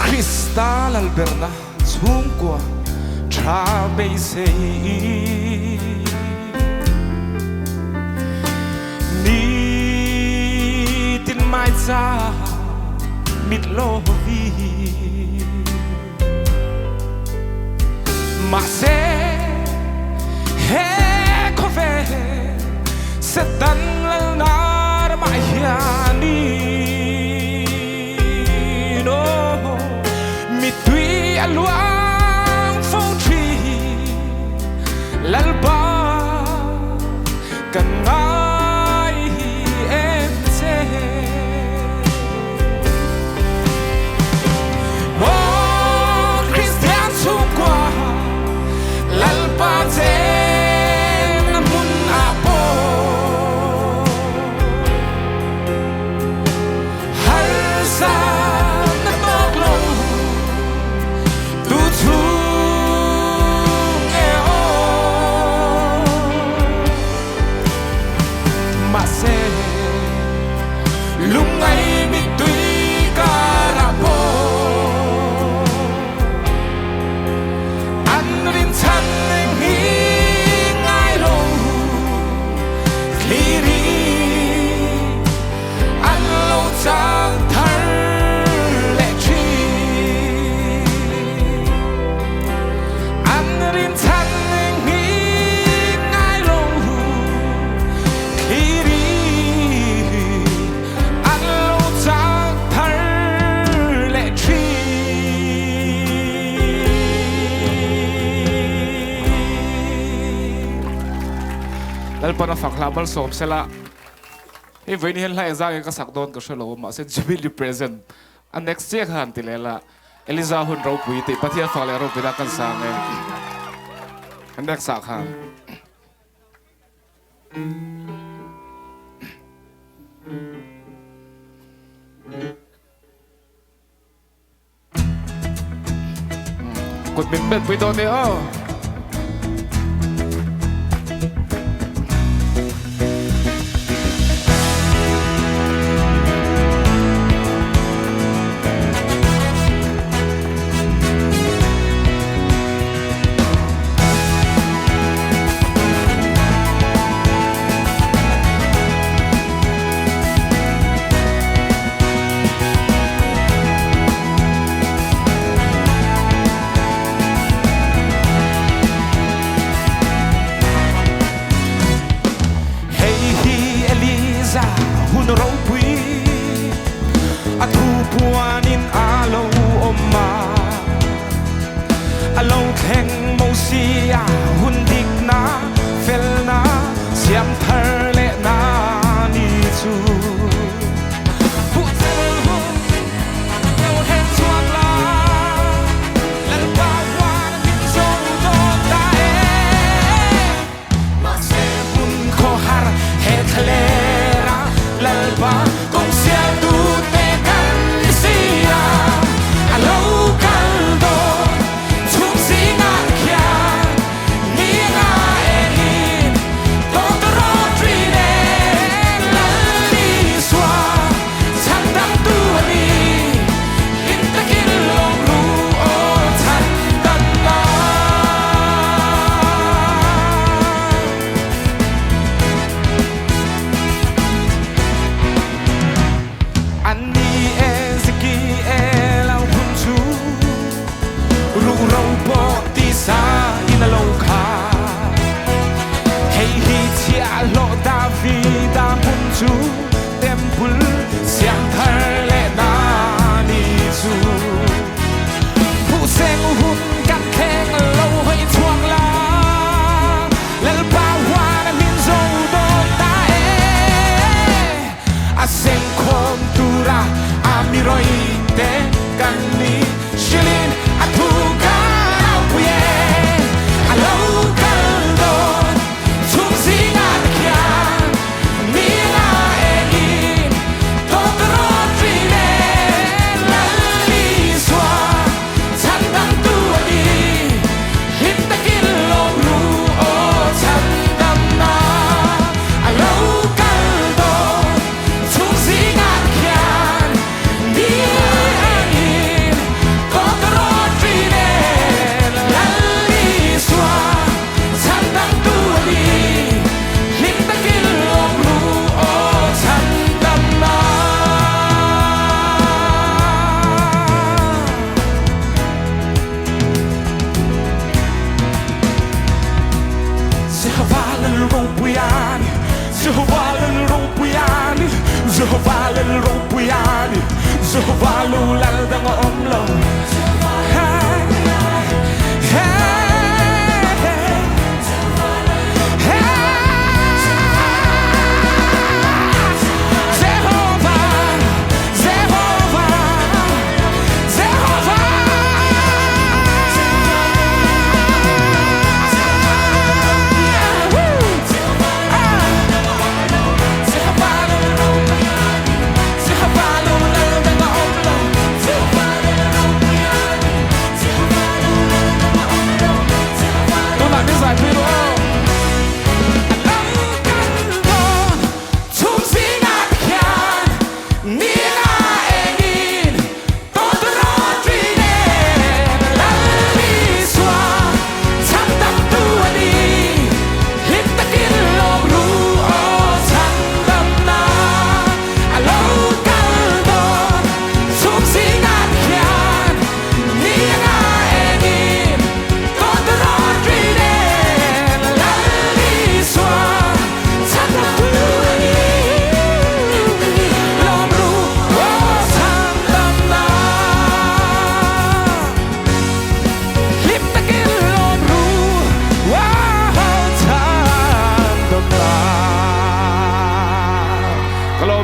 S: Krista lalberna chhungkua tha beisei Nitin mai cha mit lo vi Mahse he khawvel Satan lalna ramah
R: Lalpan a fak hlah malsawm sela. Hei vawiin hian hla engzah nge ka sak dawn ka hre lo a mahse Jubilee present a next chiah kha han ti leh la Eliza hun ropui tih Pathian fak leh ropui na kan sang e a next ah khan. Kut min bet pui dawn e aw. Hei hi Eliza hun ropui a thu puanin a lo awm a, a lo thleng Mosia hun dikna felna siam thar lehna ni chu.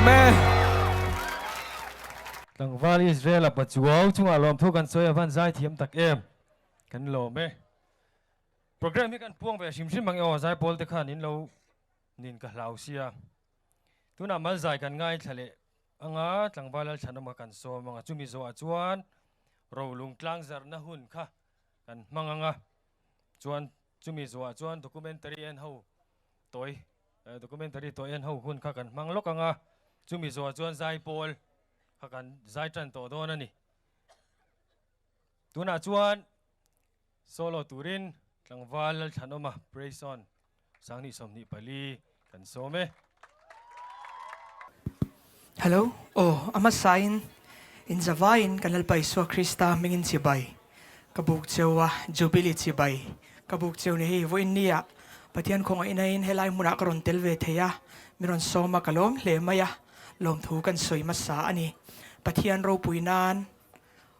S: Lawm e.
A: Tlangval Israel a pachuau chungah lawmthu kan sawi avan zaithiam tak em kan lawm e. Program hi kan puang ve hrim hrim ang e aw zaipawl te khan in lo nin ka hlau sia. Tunah malzai kan ngaithla leh anga tlangval Lalthlanawma kan sawm anga chumi zawhah chuan rolung tlang zarhna hun kha kan hmang anga chuan chumi zawhah chuan documentary en ho tawi documentary tawi en ho hun kha kan hmang lawk anga chumi zawhah chuan zaipawl kha kan zai tan tawh dawn a ni. Tunah chuan Solo turin tlangval Lalthlanawma Praise On Sanghnih 24 kan sawm e.
T: Hello, aw a hmasain in zavaiin kan Lalpa Isua Krista hmingin chibai ka buk cheu a, Jubilee chibai ka buk cheu ni hei vawiin nia Pathian khawngaihnain helai hmunah ka rawn tel ve thei a, mi rawn sawm a ka lawm hle mai a, lawmthu kan sawi hmasa a ni. Pathian ropui nan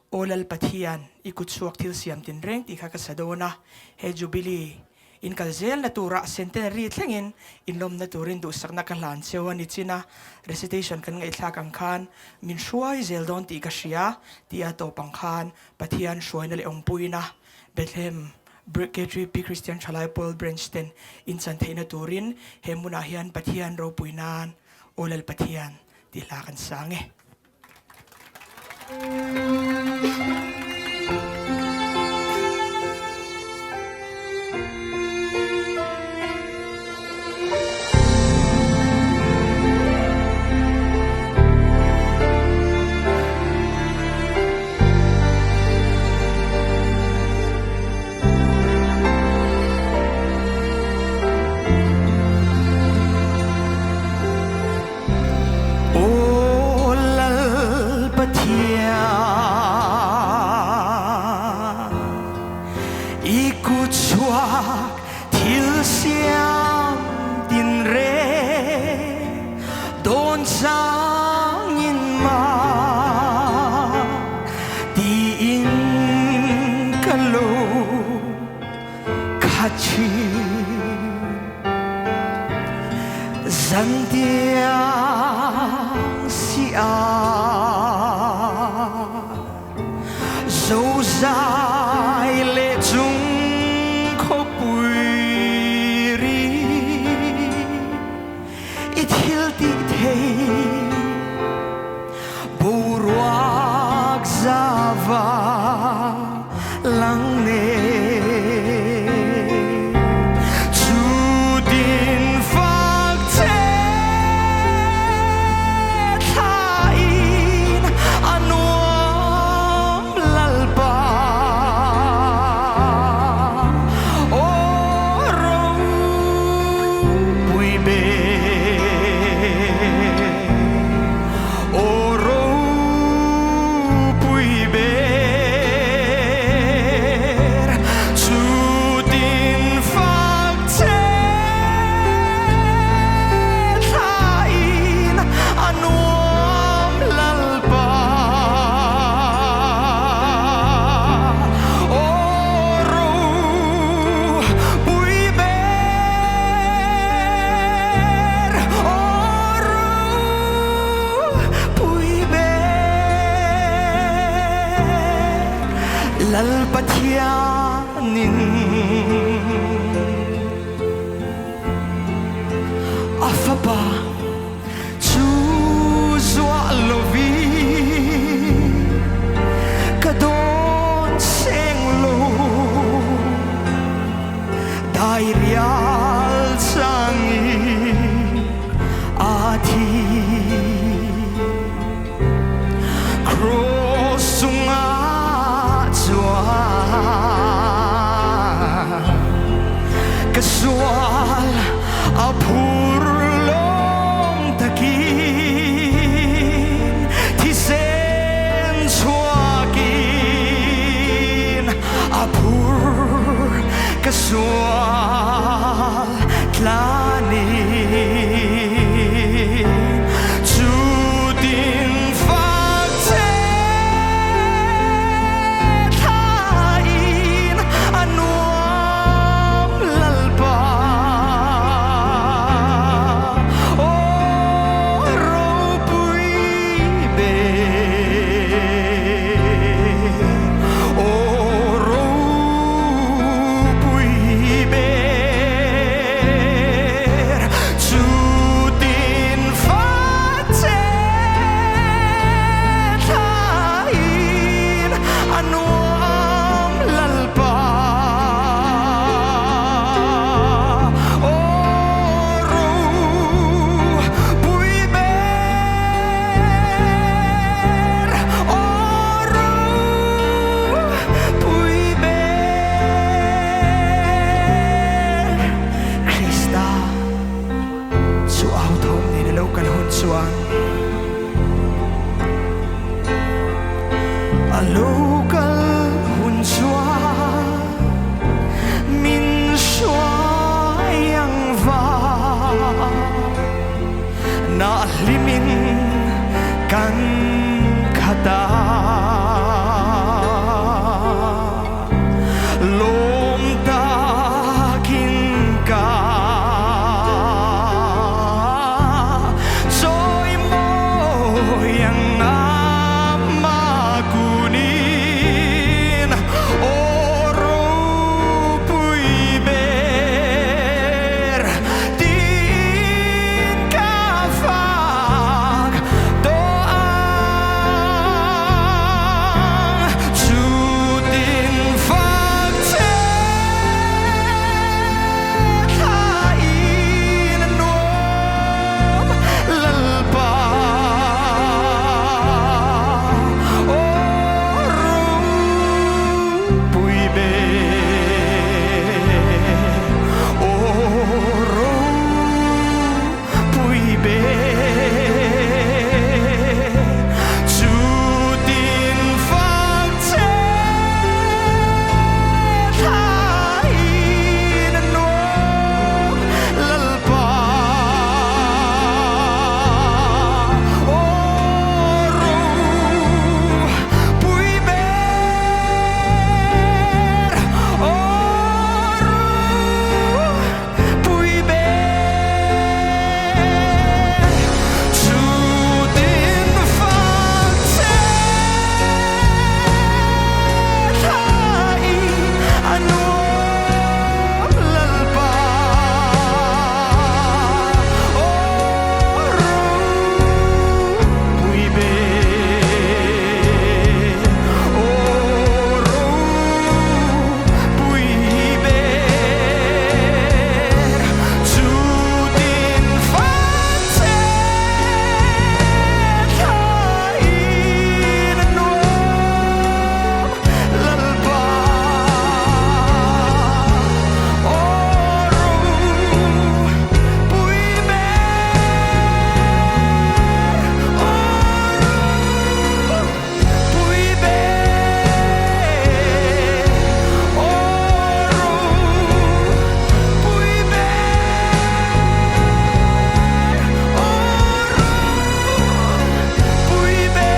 T: Aw Lal Pathian, i kut chhuak thil siam tinreng tih kha ka sa dawn a, he Jubilee in kal zelna turah centenary thlengin inlawmna turin duhsakna ka hlan cheu a ni chin a, recitation kan ngaihthlak ang khan min hruai zel dawn tih ka hria tih a tawp ang khan Pathian hruaina leh awmpuina Bethlehem KTP Christian Thalai Pawl Branch ten in chan theihna turin he hmunah hian Pathian ropui nan Aw Lal Pathian tih hla kan sang e. Aw Lal Pathian, i kutchhuak thil siam tinreng dawn changin mak tiin ka lo khat thin. Zantiang si a zozai leh chung khawpui ri i thil tih thei boruak zava lang nen chutin fak che thlain a nuam Lalpa aw ropui ber aw ropui ber chutin fak che thlain a nuam Lalpa aw ropui ber aw ropui ber Lal Pathianin a fapa chu zuah lovin ka dawn seng lo Dairial changin a thi. Cross chungah chuan ka sual a phur lawm takin thisen chuakin a phur ka sual tlanin chutin fak che thlain a nuam Lalpa aw ropui.
S: Kan khat a lawm takin ka chawimawi ang ama kunin aw ropui ber tiin ka fak tawh ang chutin fak che thlain a nuam Lalpa aw ropui ber aw ropui ber chutin fak che thlain a nuam Lalpa aw ropui ber aw ropui ber chutin fak che thlain a nuam Lalpa aw ropui ber aw ropui ber chutin fak che thlain a nuam Lalpa aw ropui ber aw ropui ber aw ropui ber aw ropui ber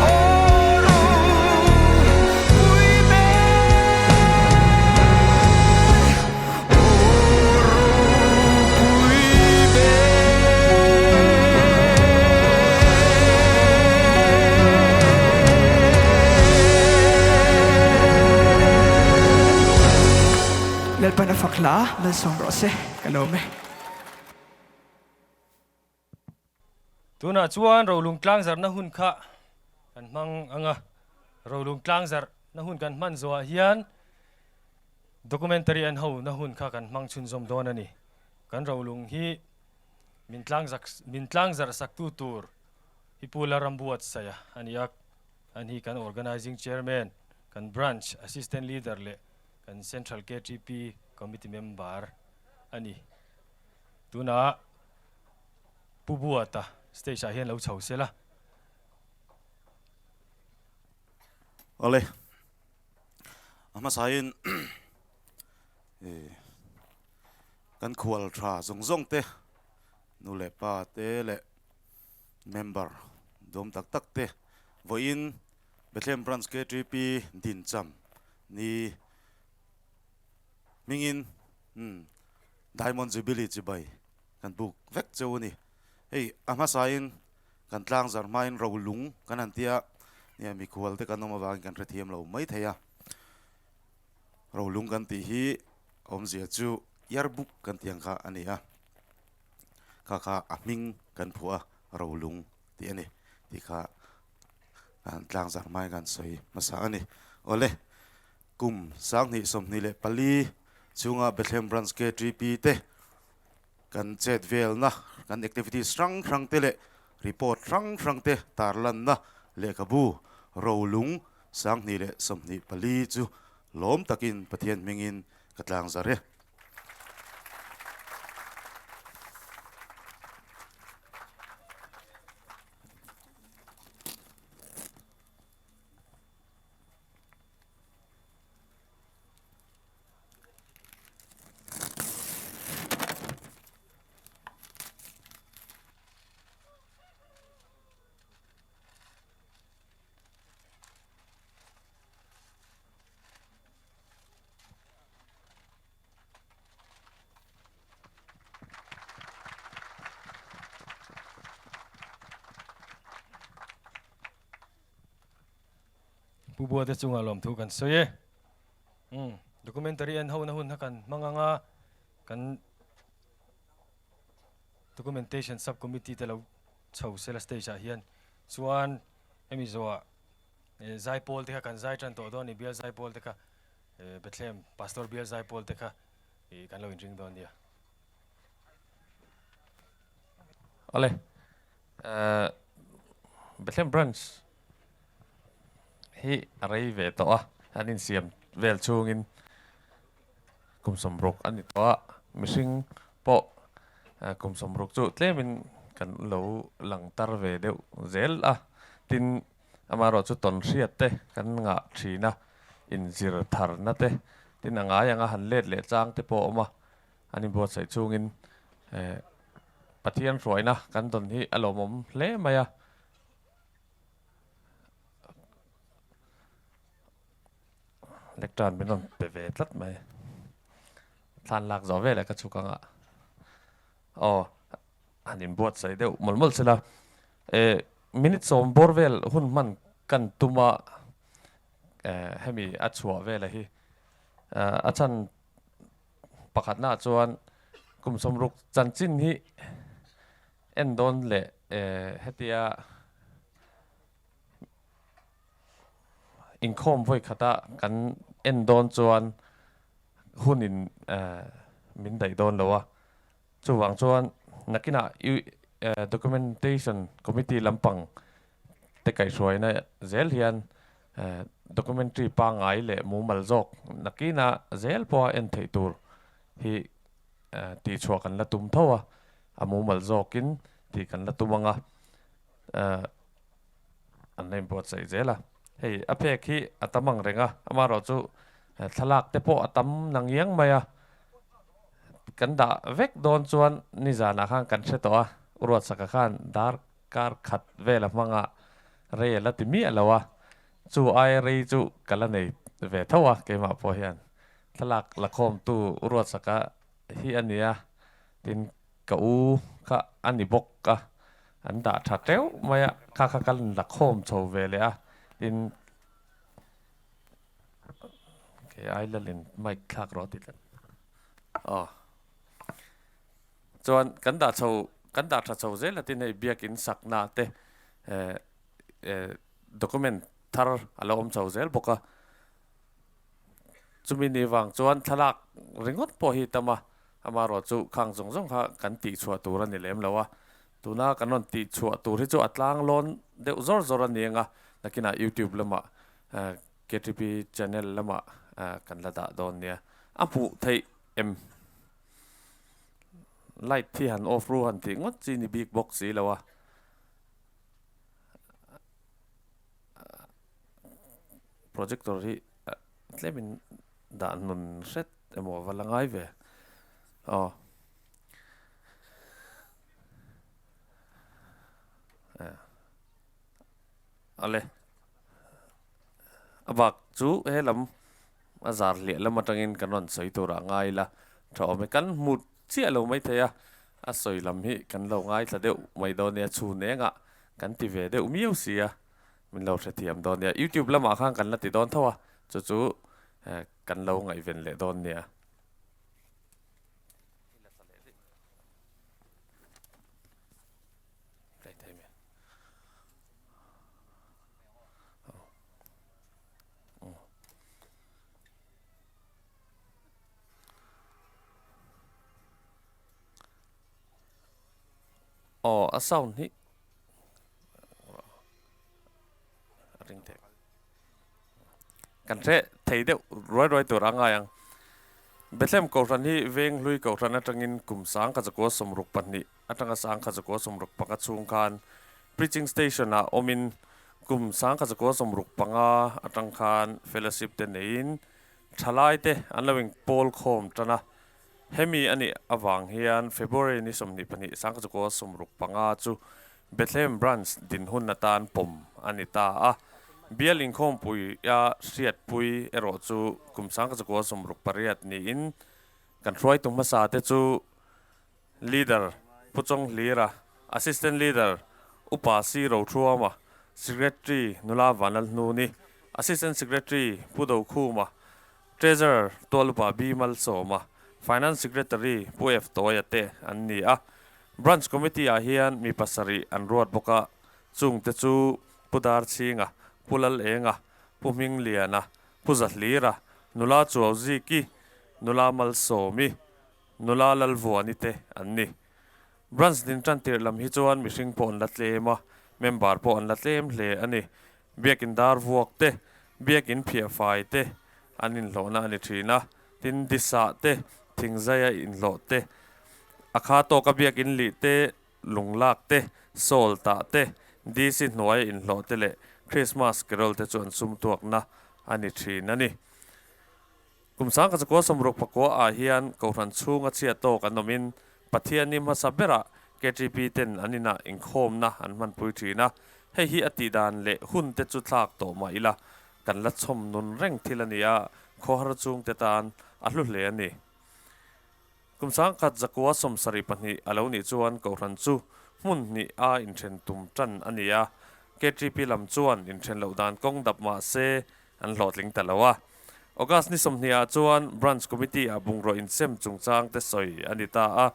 S: aw ropui ber aw ropui ber.
T: Lalpan a fak hla malsawm rawh se ka lawm e.
A: Tunah chuan rolung tlangzarhna hun kha kan hmang ang a, rolung tlangzarhna hun kan hman zawhah hian documentary an hona hun kha kan hmang chhunzawm dawn a ni. Kan rolung hi min tlangzak min tlangzarh saktu tur hi Pu Larambuatsaia a ni a, an hi kan Organizing Chairman, kan Branch Assistant Leader leh kan Central KTP Committee Member a ni. Tunah Pu Buata stage ah hian lo chho se la.
O: Awle, a hmasain kan khual tha zawng zawng te, nu leh pa te leh member dawm tak tak te vawiin Bethlehem Branch KTP Dincham ni hmingin Diamond Jubilee chibai kan buk vek cheu a ni. Hei a hmasain kan tlang zar hmain rolung kan han tia, nia mikhual te kan awm avangin kan hrethiam lo mai thei a. Rolung kan tih hi awmzia chu yearbook kan tih ang kha a ni a, kha kha a hming kan phuah a rolung tih a ni tih kha kan tlang zar hmain kan sawi hmasa a ni. Awle kum 2024 chhunga Bethlehem Branch KTP te Kan chet velna, kan activities hrang hrang te leh report hrang hrang te tarlanna lehkhabu rolung 2024 chu lawm takin Pathian hmingin ka tlang zar e.
A: Pu Buate chungah lawmthu kan sawi e. Umm documentary en hona hun kha kan hmang anga kan documentation sub committee te lo chho sela stage ah hian chuan hemi zawhah zaipawl te kha kan zai tan tawh dawn a ni bial zaipawl te kha Bethlehem pastor bial zaipawl te kha kan lo inring dawn nia.
U: Awle Bethlehem branch hi a rei ve tawh a, an insiam vel chhungin kum sawmruk a ni tawh a, mihring pawh kum sawmruk chu tlemin kan lo lang tar ve deuh zel a, tin amaherawh chu tawn hriat te kan ngah thin a, inzir tharna te tin a ngai anga han let leh chang te pawh a awm a, an inbuatsaih chhungin Pathian hruaina kan dawn hi a lawmawm hle mai a. Lectern min rawn pe ve tlat mai. Thlan lak zawh veleh ka chhuk anga aw han inbuatsaih deuh mawlh mawlh sela. Eh minute sawm bawr vel hun hman kan tum a eh hemi a chhuah vela hi a chhan pakhatnaah chuan kum sawmruk chanchin hi En dawn leh hetia inkhawm vawi khata kan en dawn chuan hunin min daih dawn lo a, chuvang chuan nakinah documentation committee lampang te kaihhruaina zel hian documentary pangngai leh mumal zawk nakina zel pawha en theih tur hi tihchhuah kan la tum tho a, a mumal zawkin tih kan la tum ang a, an la inbuatsaih zel a. Hei a phek hi a tam ang reng a, amaherawhchu thlalak te pawh a tam na ngiang mai a, kan dah vek dawn chuan nizanah khan kan hre tawh a, Ruatsaka khan dar kar khat vel a hmang a, rei a la ti miah lo a, chu ai rei chu ka la nei ve tho a keimah pawh hian. Thlalak lakhawmtu Ruatsaka hi a nia, tin ka u kha a ni bawk a, an dah tha teuh mai a, kha kha ka lakhawm chho ve leh a, tin kei ai lalin mic thlak rawh tih tlat aw chuan kan dah chho kan dah tha chho zel a tin hei biakin sakna te eh eh document thar a lo awm chho zel bawk a. Chumi ni vang chuan thlalak ringawt pawh hi tam a, amaherawh chu khang zawng zawng kha kan tihchhuah tur a ni lem lo a, tuna kan rawn tihchhuah tur hi chu a tlang lawn deuh zawr zawr a ni ang a, nakinah YouTube lamah KTP channel lamah kan la dah dawn nia, a hmuh theih em? Light hi han off ru han tih ngawt chi ni bik bawk si lo a. Projector hi tlemin dah nun hret emaw va la ngai ve aw. Ale a bak chu he lam a zar hliah lam atangin kan rawn sawi turah ngai ila tha awm e. Kan hmu chiah lo maithei a, a sawi lam hi kan lo ngaithla deuh mai dawn nia chhun engah kan ti ve deuh miau si a. Min lo hrethiam dawn nia. YouTube lamah khan kan la ti dawn tho a, chu chu kan lo ngaihven leh dawn nia. Aw a sound hi A ring thei. Kan hre thei deuh ruai ruai tur a ngai ang. Bethlehem Kohhran hi Venghlui Kohhran atangin kum sangkha zakua 62 atanga sangkha zakua 65 chhung khan Preaching Station ah awmin kum sangkha zakua 65 atang khan Fellowship te neiin thalai te an lo inpawl khawm tan a. Hemi a nih avang hian February ni 22 1965 chu Bethlehem Branch dinhun atan pawm a ni ta a. Bial inkhawmpuia hriatpui erawh chu kum 1968 niin kan hruaitu hmasa te chu Leader Pu Chawng Hlira, Assistant Leader Upa Si Rothuama, Secretary Nula Vanlalhnuni. Assistant Secretary Pu Dokhuma, Treasurer Tualupa B Malsawma, Finance Secretary Pu F Tawia te an ni a. Branch Committee ah hian mi pasarih an ruat bawk a, chungte chu Pu Darchhinga, Pu Lalenga, Pu Hmingliana, Pu Zahlira, Nula Chuauziki, Nula Malsawmi, Nula Lalvuani te an ni. Branch din tan tirh lam hi chuan mihring pawh an la tlem a, member pawh an la tlem hle a ni. Biakin dar vuak te, biakin phiah fai te an inhlawhna a ni thin a, tin disah te, thingzaia inhlawh te, a kha tawka biakin lih te, lunglak te, sawl tah te, DC hnuaia inhlawh te leh Christmas carol te chu an sumtuakna a ni thin a ni. Kum sangkhat zakua sawmruk pakua ah hian Kohhran chhunga chhiat tawk an awmin Pathianni hmasa berah KTP ten an inah inkhawmna an hmanpui thin a, hei hi a tihdan leh hun te chu thlak tawh mah ila kan la chhawm nun reng thil a ni a, khawhar chungte tan a hlu hle a ni. Kum sangkhat zakua 72 a lo nih chuan Kohhran chu hmun hnih a inthen tum tan a ni a, KTP lam chuan inthen loh dan kawng dap mah se an hlawhtling ta lo a. August ni 20 ah chuan Branch Committee ah bungraw insem chungchang te sawi a ni ta a.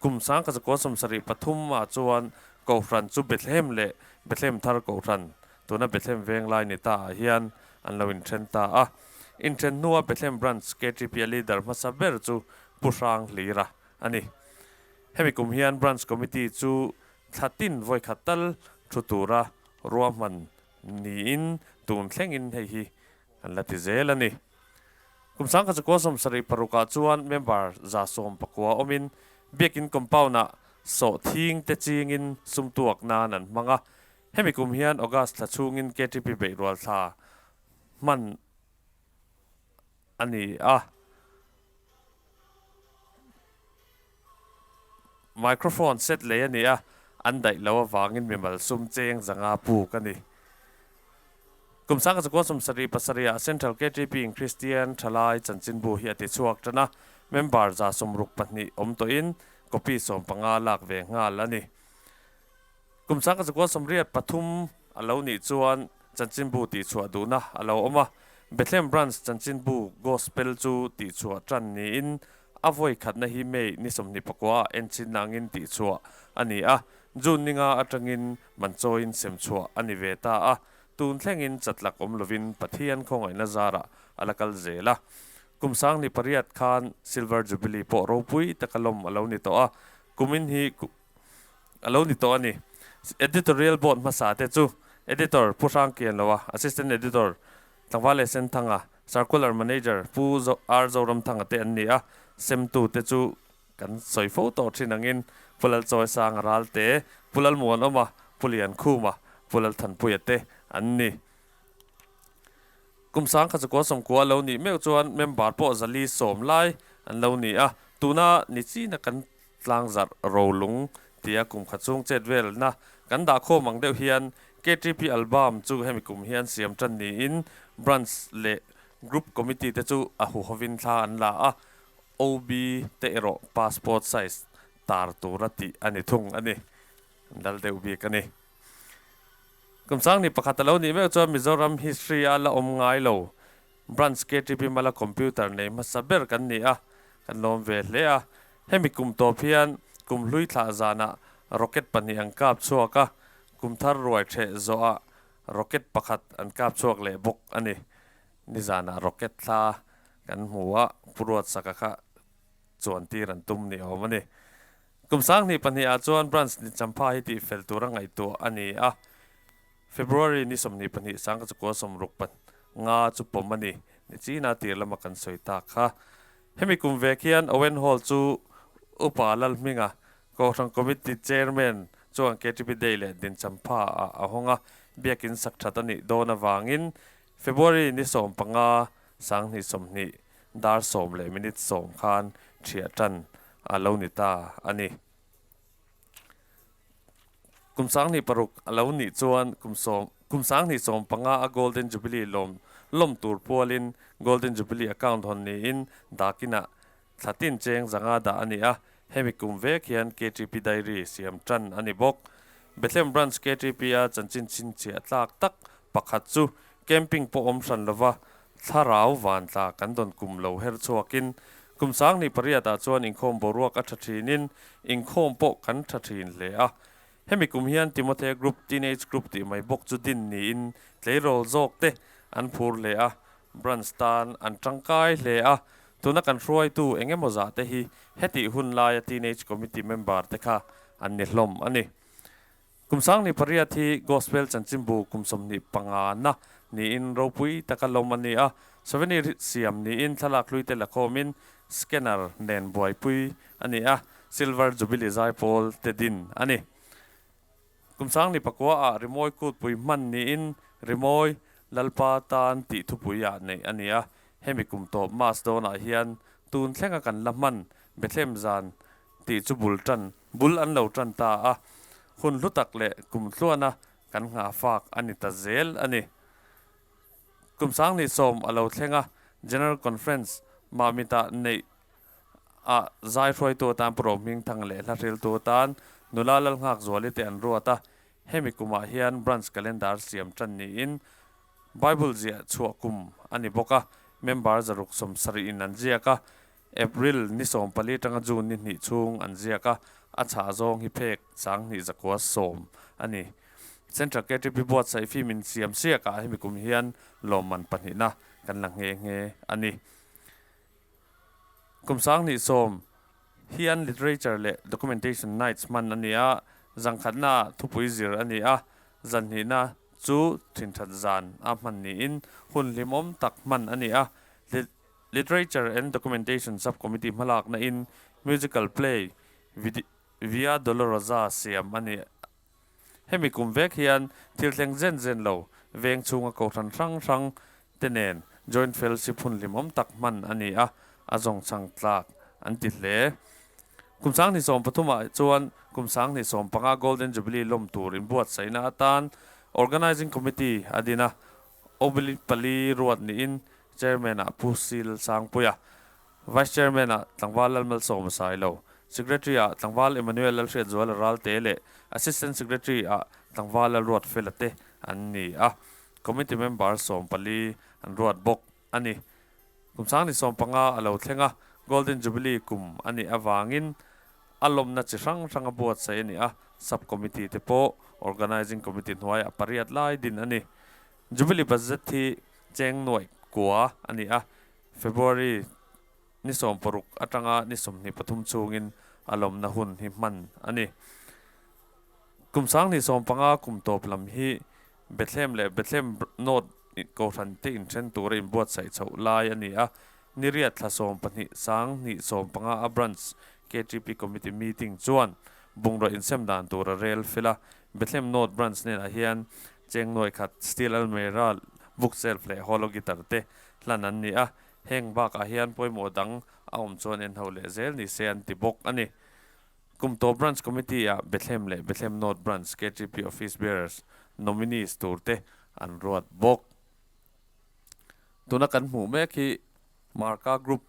U: Kum 1973 ah chuan Kohhran chu Bethlehem leh Bethlehem Thar Kohhran, tuna Bethlehem Venglai ni ta ah hian an lo inthen ta a. Inthen hnua Bethlehem Branch KTP a leader hmasa ber chu Pu Hrang Hlira a ni. Hemi kum hian Branch Committee chu thla tin vawikhat tal thu tura ruahman niin tun thlengin hei hi an la ti zel a ni. Kum 1976 ah chuan member 119 awmin Biakin compound ah sawhthing te chingin sumtuak nan an hmang a. Hemi kum hian August thla chhungin KTP beihrual thla hman a ni a. Microphone set lei a ni a, an daih lo avangin mimal sum cheng zanga puk a ni. Kum 1977 ah Central KTP in Kristian Thalai chanchinbu hi a ti chhuak tan a, member 62 awm tawhin copy 15 lak ve nghal a ni. Kum 1983 a lo nih chuan chanchinbu tihchhuah duhna a lo awm a, Bethlehem Branch chanchinbu Gospel chu tihchhuah tan niin a vawi khatna hi May ni 29 ah enchin angin tihchhuah a ni a, June ninga atangin manchawiin semchhuah a ni ve ta a, tun thlengin chatlak awm lovin Pathian khawngaihna zarah a la kal zel a. Kum 2008 khan Silver Jubilee pawh ropui taka lawm a lo ni tawh a, kumin hi a lo ni tawh a ni. Editorial Board hmasa te chu Editor Pu Hrangkianloa, Assistant Editor Tlangval leh Senthanga, Circular Manager Pu R Zoramthanga te an ni a, semtu te chu kan sawi fo tawh thin angin Pu Lalchawisanga Ralte, Pu Lalmuanawma, Pu Liankhuma, Pu Lalthanpuia te an ni. Kum 1990 lo nih meuh chuan member pawh 410 lai an lo ni a, tuna ni china kan tlangzarh rolung tia kum khat chhung chet velna kan dah khawm ang deuh hian KTP album chu hemi kum hian siam tan niin branch leh group committee te chu a huhovin thla an la a, OB te erawh passport size tar tura tih a ni thung a ni. An lal deuh bik a ni. Kum 2001 a lo nih meuh chuan Mizoram history a la awm ngai lo Branch KTP Mala computer nei hmasa ber kan ni a, kan lawm ve hle a. Hemi kum tawp hian kum hlui thlah zanah rocket pahnih an kap chhuak a, kum thar ruai theh zawhah rocket pakhat an kap chhuak leh bawk a ni. Nizanah rocket thla kan hmu a, Pu Ruatsaka kha chuan tir an tum ni awm a ni. Kum 2002 ah chuan Branch ni champha hi tihfel tura ngaihtuah a ni a. February ni 22 1965 chu pawm a ni. Ni china tir lama kan sawi tak kha. Hemi kum ve khian Owen Hall chu Upa Lalhminga, Kohhran Committee Chairman chuan KTP Day leh Dinchampha ah a hawng a, biakin sak that a nih dawn avangin February ni 15 2020 dar 10 leh minute 10 khan thiah tan a lo ni ta a ni. Kum 2006 a lo nih chuan kum sawm kum 2015 a Golden Jubilee lawm lawm tur pualin Golden Jubilee account hawn niin dakinah thla tin cheng zanga dah a ni a, hemi kum vek hian KTP Diary siam tan a ni bawk. Bethlehem Branch KTP a chanchin chhinchhiah tlak tak pakhat chu Camping pawh awm hran lova thlarau vantla kan dawn kum lo her chhuakin kum 2008 ah chuan inkhawm boruak a tha thinin inkhawm pawh kan tha thin hle a. Hemi kum hian Timothy Group, Teenage Group tih mai bawk chu din niin tleirawl zawk te an phur hle a, branch tan an tangkai hle a. Tuna kan hruaitu eng emaw zah te hi hetih hun laia Teenage Committee member te kha an ni hlawm a ni. Kum 2008 hi Gospel chanchinbu kum 25 na niin ropui taka lawm a ni a, souvenir siam niin thlalak hlui te lakhawmin scanner nen buaipui a ni a, Silver Jubilee zaipawl te din a ni. Kum 2009 ah rimawi kutpui hman niin rimawi Lalpa tan tih thupui ah neih a ni a, hemi kum tawp Mas dawnah hian tun thlenga kan la hman Bethlehem zan tih chu bul tan bul an lo tan ta a, hun hlu tak leh kum tluana kan nghah fak a ni ta zel a ni. Kum 2010 a lo thleng a, General Conference Mamita neih ah zai hruaitu atan Pu Rohmingthang leh hla hriltu atan nula Lalnghakzuali te an ruat a, hemi kumah hian Branch Calendar siam tan niin Bible ziah chhuah kum a ni bawk a, member 670 in an ziak a, April ni 14 tanga June ni hnih chhung an ziak a, a chhah zawng hi phek 2190 a ni. Central KTP buatsaih film in siam siakah hemi kum hian lawmman pahnihna kan la nghe nghe a ni. Kum 2010 hian Literature leh Documentation Nights hman a ni a, zangkhatna thupui zir a ni a, zanhnihna chu thinthat zan a hman niin hun hlimawm tak hman a ni a. Literature and Documentation Sub-Committee hmalakna in musical play Via Dolorosa siam a ni. Hemi kum vek hian thil thleng zen zen lo veng chhunga kohhran hrang hrang te nen Joint Fellowship hun hlimawm tak hman a ni a, a zawngchhang tlak an ti hle. Kum 2013 ah chuan kum 2015 Golden Jubilee lawm tur inbuatsaihna atan Organising Committee a din a, Obili pali ruat niin Chairman ah Pu Sil Sangpuia, Vice Chairman ah Tlangval Lalmalsawma Sailo, Secretary ah Tlangval Emmanuel Lalhriatzuala Ralte leh Assistant Secretary ah Tlangval Lalruat Fela te an ni a, Committee member 14 an ruat bawk a ni. Kum 2015 a lo thleng a, Golden Jubilee kum a nih avangin a lawmna chi hrang hrang a buatsaih a ni a, Sub Committee te pawh Organising Committee hnuaiah pariat lai din a ni. Jubilee budget hi cheng nuaih kua a ni a, February ni 16 atanga ni 23 chhungin a lawmna hun hi hman a ni. Kum 2015 kum tawp lam hi Bethlehem leh Bethlehem North Kohhran te inthen tura inbuatsaih chhoh lai a ni a, ni riat thla 12 2015 a Branch KTP Committee meeting chuan bungraw insem dan tura rel fel a, Bethlehem North Branch hnenah hian cheng nuai khat steel almirah, bookshelf leh hollow guitar te hlan an ni a, heng bakah hian pawimawh dang a awm chuan en ho leh zel ni se an ti bawk a ni. Kum tawp Branch Committee ah Bethlehem leh Bethlehem North Branch KTP Office Bearers nominees tur te an ruat bawk. Tuna kan hmuh mek hi Marka Group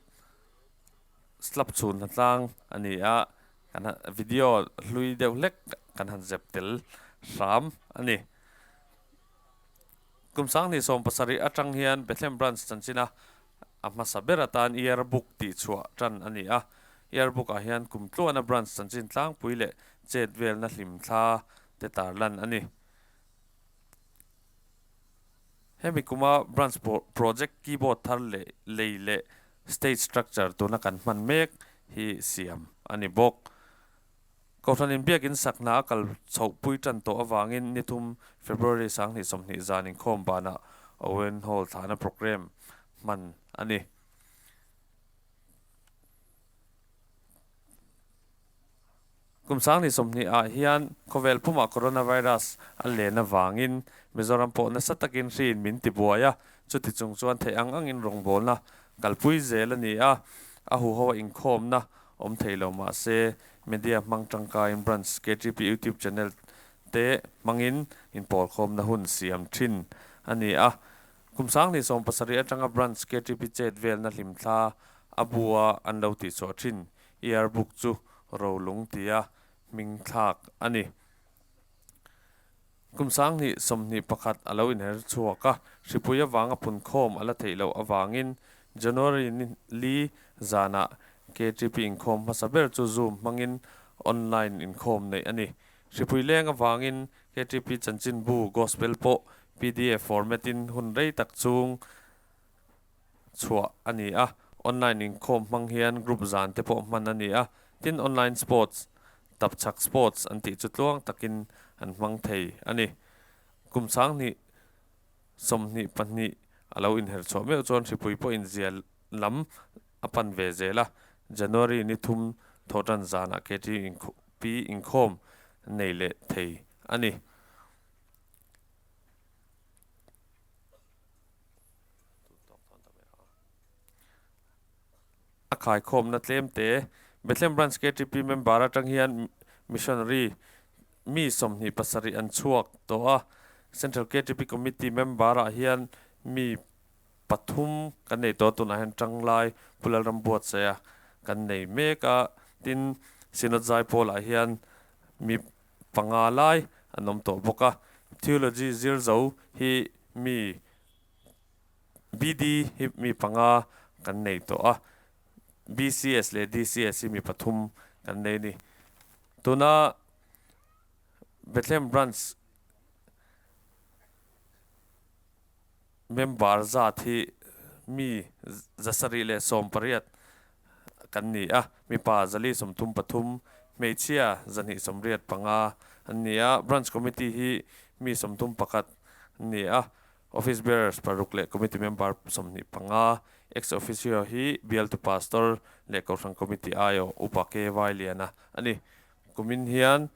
U: slab chhun hnatlang a ni a, kan video hlui deuh hlek kan han zep tel hram a ni. Kum 2017 atang hian Bethlehem Branch chanchina a hmasa ber atan Year Book tih chhuah tan a ni a. Year Book ah hian kum tluana branch chanchin tlangpui leh chet velna hlim thla te tarlan a ni. Hemi kuma branch project keyboard thar leh lei leh stage structure tuna kan hman mek hi siam a ni bawk. Kohhran inbiakin sakhna a kal chhohpui tan tawh avangin ni thum February 2020 zan inkhawm banah Owen Hall thlahna programme hman a ni. Kum 2020 ah hian khawvel pumah coronavirus a len avangin Mizoram pawh nasa takin hriin min ti buai a, chuti chung chuan theih ang angin rawngbawlna kalpui zel a ni a, a huho a inkhawmna awm thei lo mahse media hmang tangkaiin Branch KTP YouTube channel te hmangin inpawlkhawmna hun siam thin a ni a. Kum 2017 atanga Branch KTP chet velna hlimthla a bua an lo tihchhuah thin yearbook chu rolung tia hming thlak a ni. Kum 20 21 a lo inher chhuak a, hripui avanga punkhawm a la theih loh avangin January ni li zanah KTP inkhawm hmasa ber chu Zoom hmangin online inkhawm neih a ni. Hripui leng avangin KTP chanchinbu Gospel pawh pdf format in hun rei tak chung chhuah a ni a, online inkhawm hmang hian group zan te pawh hman a ni a, tin online sports, tapchhak sports an tih chu tluang takin an hmang thei a ni. Kum 20 22 a lo inher chhuah meuh chuan hripui pawh inzia lam a pan ve zel a, January ni thum thawhtan zanah KTP inkhawm nei leh thei a ni. A khaikhawmna tlem te, Bethlehem Branch KTP member atang hian missionary mi 27 an chhuak tawh a, Central KTP Committee member ah hian mi pathum kan nei tawh a, tunah hian Tanglai Pu Lalrambuatsaia kan nei mek a, tin Synod Zaipawl ah hian mi panga lai an awm tawh bawk a, Theology zir zo hi mi BD hi mi panga kan nei tawh a, BCS leh DCS hi mi pathum kan nei a ni. Tuna Bethlehem Branch member zat hi mi 718 kan ni a, mipa 433, hmeichhia 285 an ni a, Branch Committee hi mi 31 an ni a, Office Bearers paruk leh Committee Member 25, Ex Officio hi Bialtu Pastor leh Kohhran Committee aiawh Upa K Vailiana a ni. Kumin hian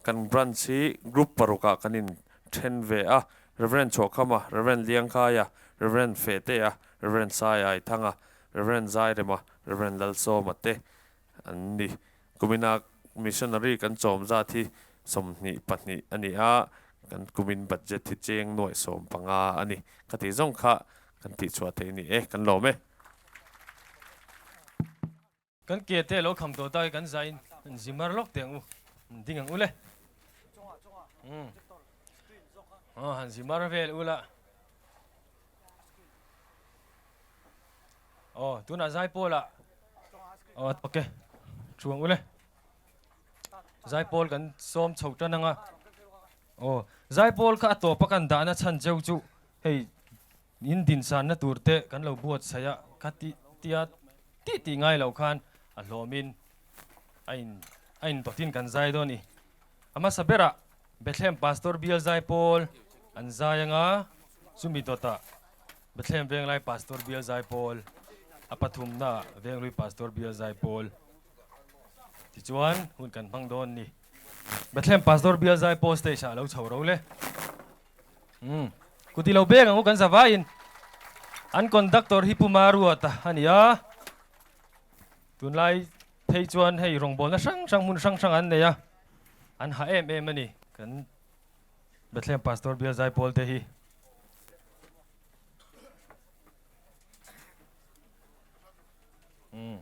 U: kan branch hi group parukah kan in then ve a, Rev. Chhuahkhama, Rev. Liangkhaia, Rev. Fehtea, Rev. Saiaithanga, Rev. Zairema, Rev. Lalsawma te an ni. Kumina missionary kan chawm zat hi 22 a ni a, kan kumin budget hi cheng nuaih 15 a ni. Khati zawng kha kan tihchhuah theih a ni e, kan lawm e.
A: Kan ke te lo kham tawh ta kan zain zimar lawk teh ang u, ding ang u le. Aw han zimar vel u la. Aw tunah zaipawl ah aw ok thu ang u le. Zaipawl kan sawm chho tan anga. Aw zaipawl kha a tawp a kan dahna chhan cheu chu hei In dinsanna tur te kan lo buatsaih a, kha ti tia tih tih ngai lo khan a hlawmin a in a indawtin kan zai dawn a ni. A hmasa berah Bethlehem Pastor Bial zai pawl an zai anga, chumi dawtah Bethlehem Venglai Pastor Bial zai pawl, a pathumnaah Venglui Pastor Bial zai pawl tichuan hun kan hmang dawn a ni. Bethlehem Pastor Bial zai pawl stage ah a lo chho ro le. Umm kuti lo beng ang u kan zavaiin an conductor hi Pu Maruata a ni a, tunlai phei chuan hei rawngbawlna hrang hrang hmun hrang hrang an nei a, an ha em em a ni kan Bethlehem Pastor Bial Zaipawl te hi. Umm.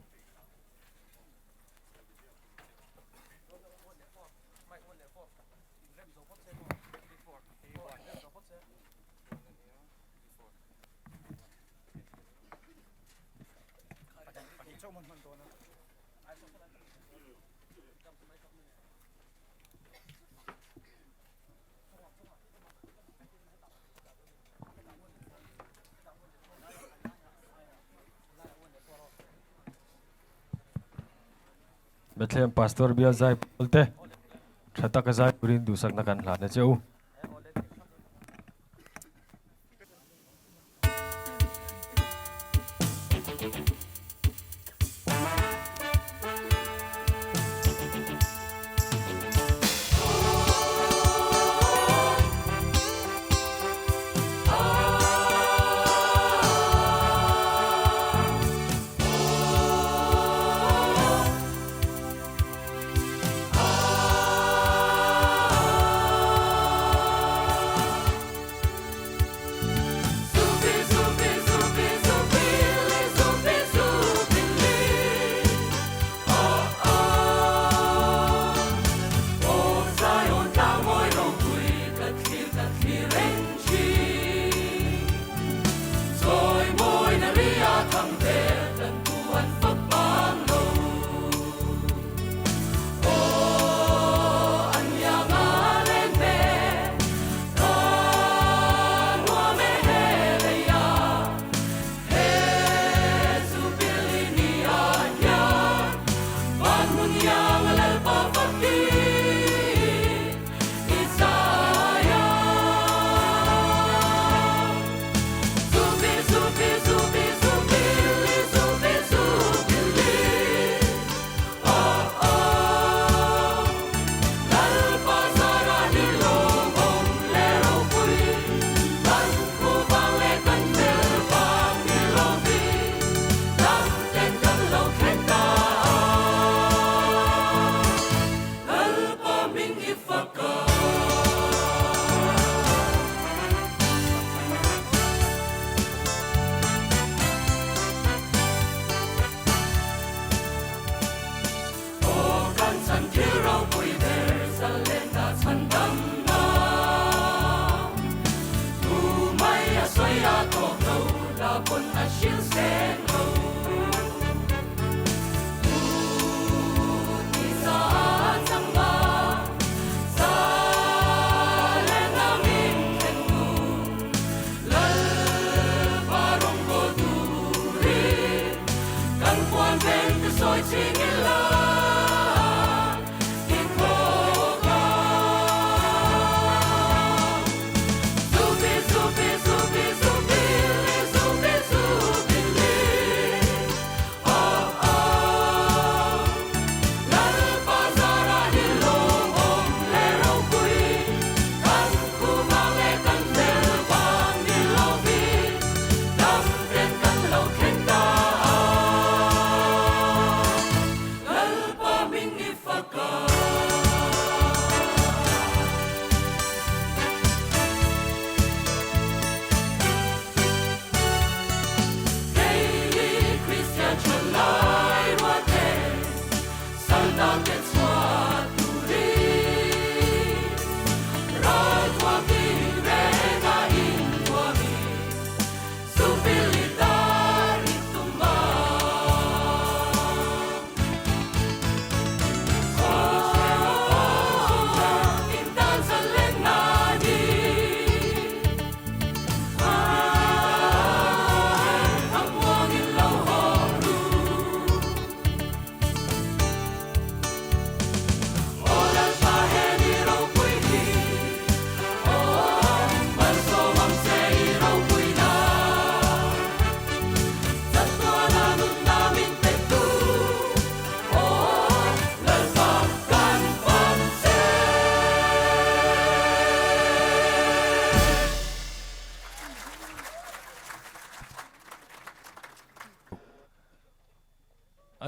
A: Bethlehem Pastor Bial zai pawl te tha taka zai turin duhsakna kan hlan a che u.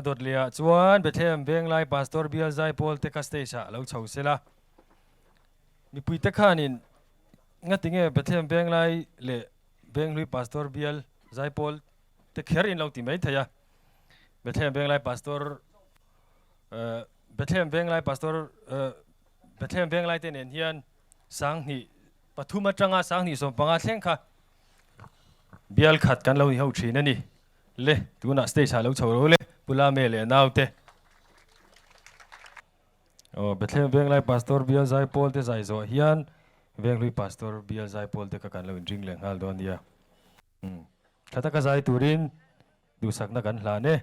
A: dawt leh ah chuan Bethlehem Venglai Pastor Bial Zaipawl te kha stage ah lo chho sela. Mipui te khanin ngati nge Bethlehem Venglai leh Venghlui Pastor Bial Zaipawl te kher in lo ti mai thei a. Bethlehem Venglai Pastor Bethlehem Venglai Pastor Bethlehem Venglai te nen hian 2000 atanga 2015 thleng kha bial khat kan lo ni ho thin a ni. Le, tunah stage ah lo chho ro le, Pu Lame leh naute. Aw, Bethlehem Venglai Pastor Bial Zaipawl te zai zawh hian Venghlui Pastor Bial Zaipawl te kha kan lo inring leh nghal dawn nia. Umm, tha taka zai turin duhsakna kan hlan e.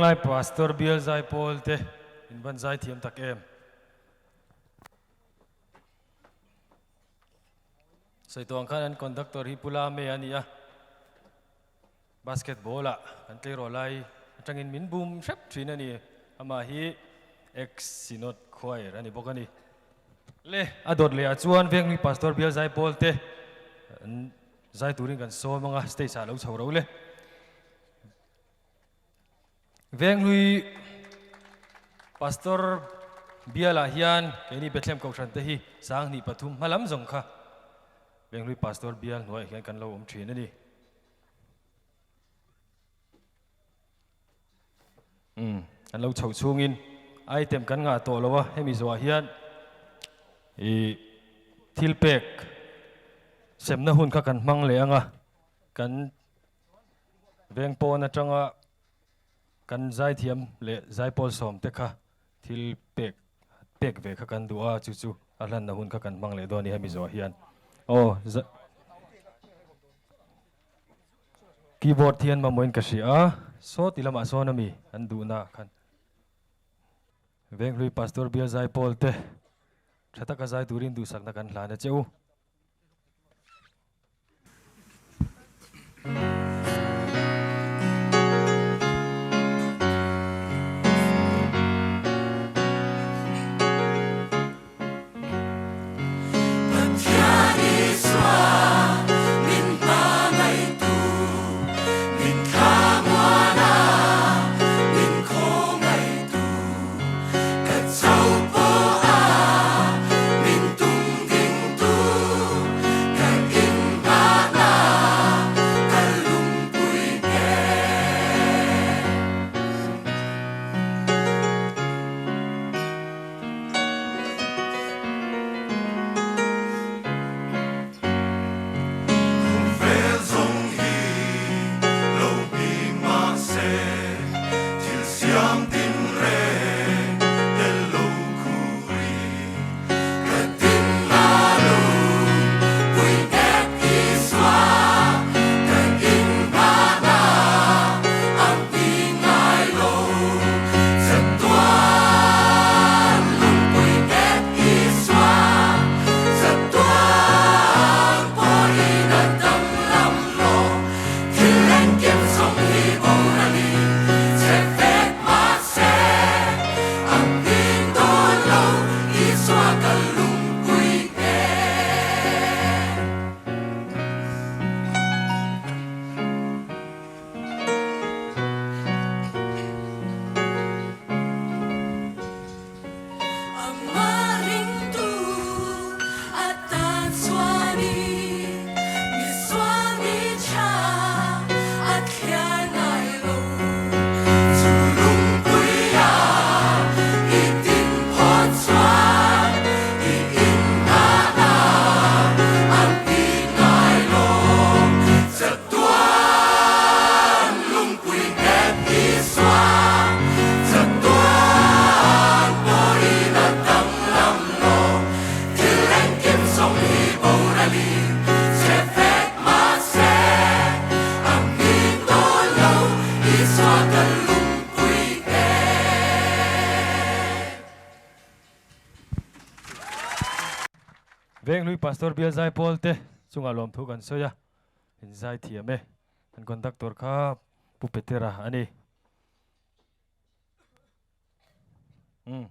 A: Lai Pastor Bial Zaipawl te in van zai thiam tak em. Sawi khan an conductor hi Pu Lame a ni a. Basketball ah kan tleirawl lai atangin min bum hrep thin a ni. Amah hi ex-Synod Choir a ni bawk a ni. Le, a dawt leh ah chuan Venghlui Pastor Bial Zaipawl te an zai turin kan sawm anga stage ah lo chho ro le. Venghlui. Pastor bialah hian keini Bethlehem Kohhran te hi 25 hma lam zawng kha Venghlui Pastor bial hnuaiah hian kan lo awm thin a ni. Umm kan lo chhoh chhungin item kan ngah tawh lo a, hemi zawhah hian ih thil pek semna hun kha kan hmang leh ang a, kan veng pawn atanga kan zaithiam leh zaipawl sawm te kha thil pek pek ve kha kan duh a, chu chu a hlanna hun kha kan hmang leh dawn a ni hemi zawhah hian aw. Keyboard hian mamawhin ka hria a, saw ti lamah sawn ami an duhna ah khan Venghlui Pastor Bial Zaipawl te tha taka zai turin duhsakna kan hlan a che u.
S: Pathian Isua min hmangaihtu, min thlamuan a, min khawngaihtu, ka chau pawh a, min tung dingtu, ka inhman a, ka lungpui nge. Khawvel zawng hi lo hming mahse thil siam tin reng tel lo khuri ka tin la lo pui nghet Isua ka in hmana ang ti ngai lo chatuan lungpui nghet Isua chatuan pawhin a danglam lo thil engkim zawng hi borali che vek mahse a hming dawn lo Isua ka lungpui nghet. Amah ringtu a tan chuanin mi sual mi tha a thliar ngai lo. Chu lungpuia i tin phawt chuan i inhmahna an ti ngai lo. Chatuan lungpui nghet Isua, chatuan pawhin a danglam lo. Thil engkim zawng hi boralin che vek mahse, a hming dawn lo Isua kan lungpui nghet.
A: Venghlui Pastor Bial Zaipawl te chungah lawmthu kan sawi a. In zai thiam e. Kan conductor kha Pu Petera a ni. Umm.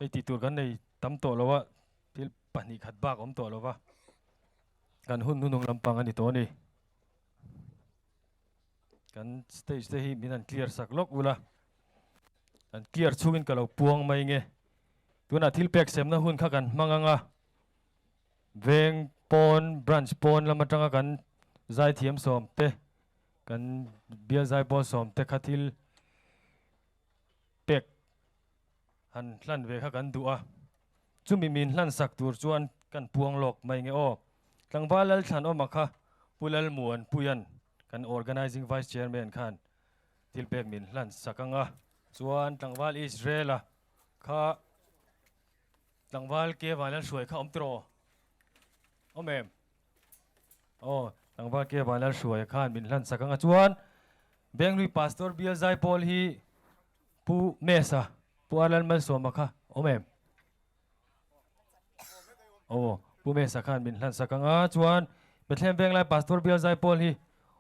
A: Hei tih tur kan nei tam tawh lo a, thil 2 khat bak awm tawh lo va. Kan hun hnunung lampang a ni tawh a ni. Kan stage te hi min han clear sak lawk ula. An clear chhungin ka lo puang mai nge. Tunah thil pek semna hun kha kan hmang ang a. Veng pawn, branch pawn lam atanga kan zaithiam sawm te, kan bial zaipawl sawm te kha thil pek han hlan ve kha kan duh a. Chumi min hlan sak tur chuan kan puang lawk mai nge aw. Tlangval Lalthlanawma kha Pu Lalmuanpuia'n kan Organising Vice Chairman khan thil pek min hlan sak ang a. Chuan Tlangval Israel-a kha Tlangval ke van lal hruai kha awm tiraw? Awm em? Aw, tlangval ke van lal hruai khan min hlan sak anga chuan Benglui Pastor Bial Zaipawl hi Pu Mesa, Pu Arlal Malsawma kha awm em? Aw, Pu Mesa khan min hlan sak anga chuan Bethlehem Venglai Pastor Bial Zaipawl hi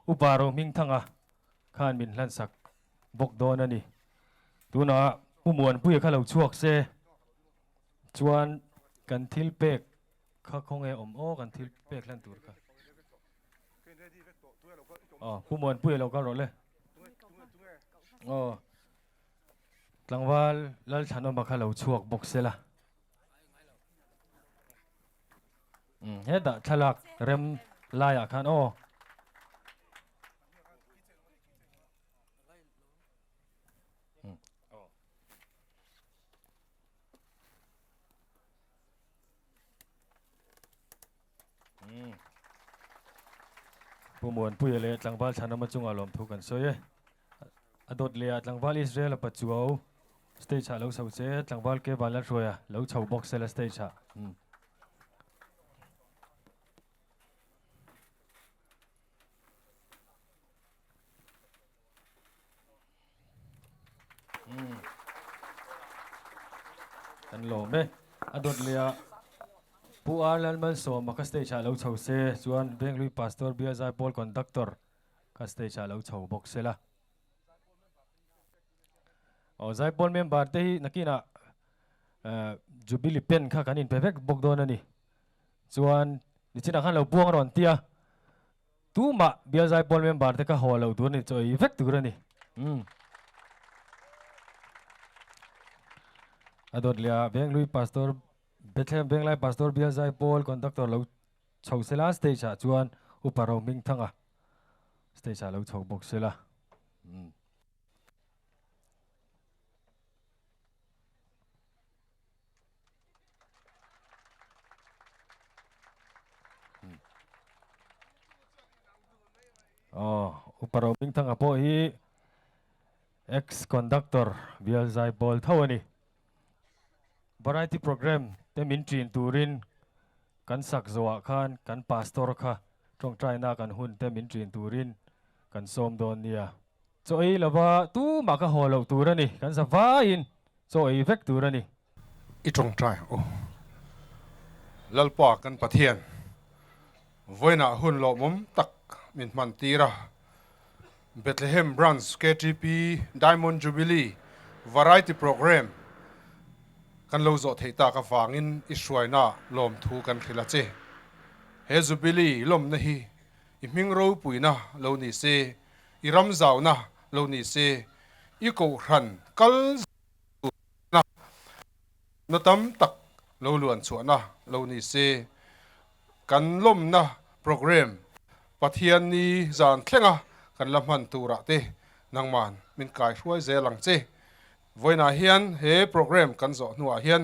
A: Upa Rohmingthanga khan min hlan sak bawk dawn a ni. Tunah Pu Muanpuia kha lo chhuak se chuan kan thil pek kha khawnge awm aw kan thil pek hlan tur kha. Aw Pu Muanpuia lo kal rawh le. Aw. Tlangval Lalthlanawma kha lo chhuak bawk sela. Umm hetah thlalak rem laiah khan aw. Pu Muanpuia leh tlangval Thlanawma chungah lawmthu kan sawi e. A dawt leh ah tlangval Israel a Pachuau stage ah lo chho che, tlangval Ke Vanlalhruaia lo chho bawk sela stage ah. Kan lawm e. A dawt leh ah Pu R Lalmalsawma kha stage ah lo chho se chuan Venglui Pastor Bial Zaipawl Conductor kha stage ah lo chho bawk se la. Aw Zaipawl member te hi nakinah Jubilee pen kha kan inpe vek bawk dawn a ni. Chuan nichinah khan lo buang rawn tia. Tumah Bial Zaipawl member te kha haw lo tur a ni, chaw ei vek tur a ni. Umm. A dawt leh ah Venglui Pastor Bethlehem Venglai Pastor Bial Zaipawl Conductor lo chho sela stage ah chuan Upa Rohmingthanga stage ah lo chho bawk sela. Umm. Aw, Upa Rohmingthanga pawh hi ex conductor bial zai pawl tho a ni. Variety programme te min ṭin turin kan sak zawhah khan kan pastor kha ṭawngṭaina kan hun te min ṭin turin kan sawm dawn nia. Chaw ei lova tumah ka haw loh tur a ni, kan za vaiin chaw ei vek tur a ni.
B: I tawngtai ang u. Lalpa kan Pathian, vawiinah hun lawmawm tak min hman tir a, Bethlehem Branch KTP Diamond Jubilee Variety Programme kan lo zawh theih tak avangin i hruaina lawmthu kan hrilh a che. He Jubilee lawmna hi i hming ropuina lo ni se, i ramzauna lo ni se, i kohhran kal Na na tam tak lo luan chhuahna lo ni se, kan lawmna programme Pathian ni zan thlenga kan la hman turah te nangman min kai hruai zel ang che. Vawiinah hian he programme kan zawh hnuah hian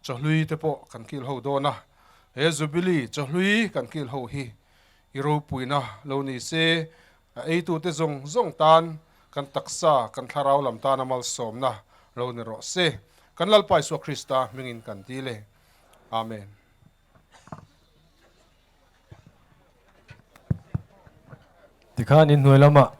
B: chawhlui te pawh kan kil ho dawn a, he Jubilee chawhlui kan kil ho hi i ropuina lo ni se, A eitute zawng zawng tan kan taksa, kan thlarau lam tana malsawmna lo ni rawh se. Kan Lalpa Isua Krista hmingin kan dil e. Amen.
A: Tikhan inhnuai lamah.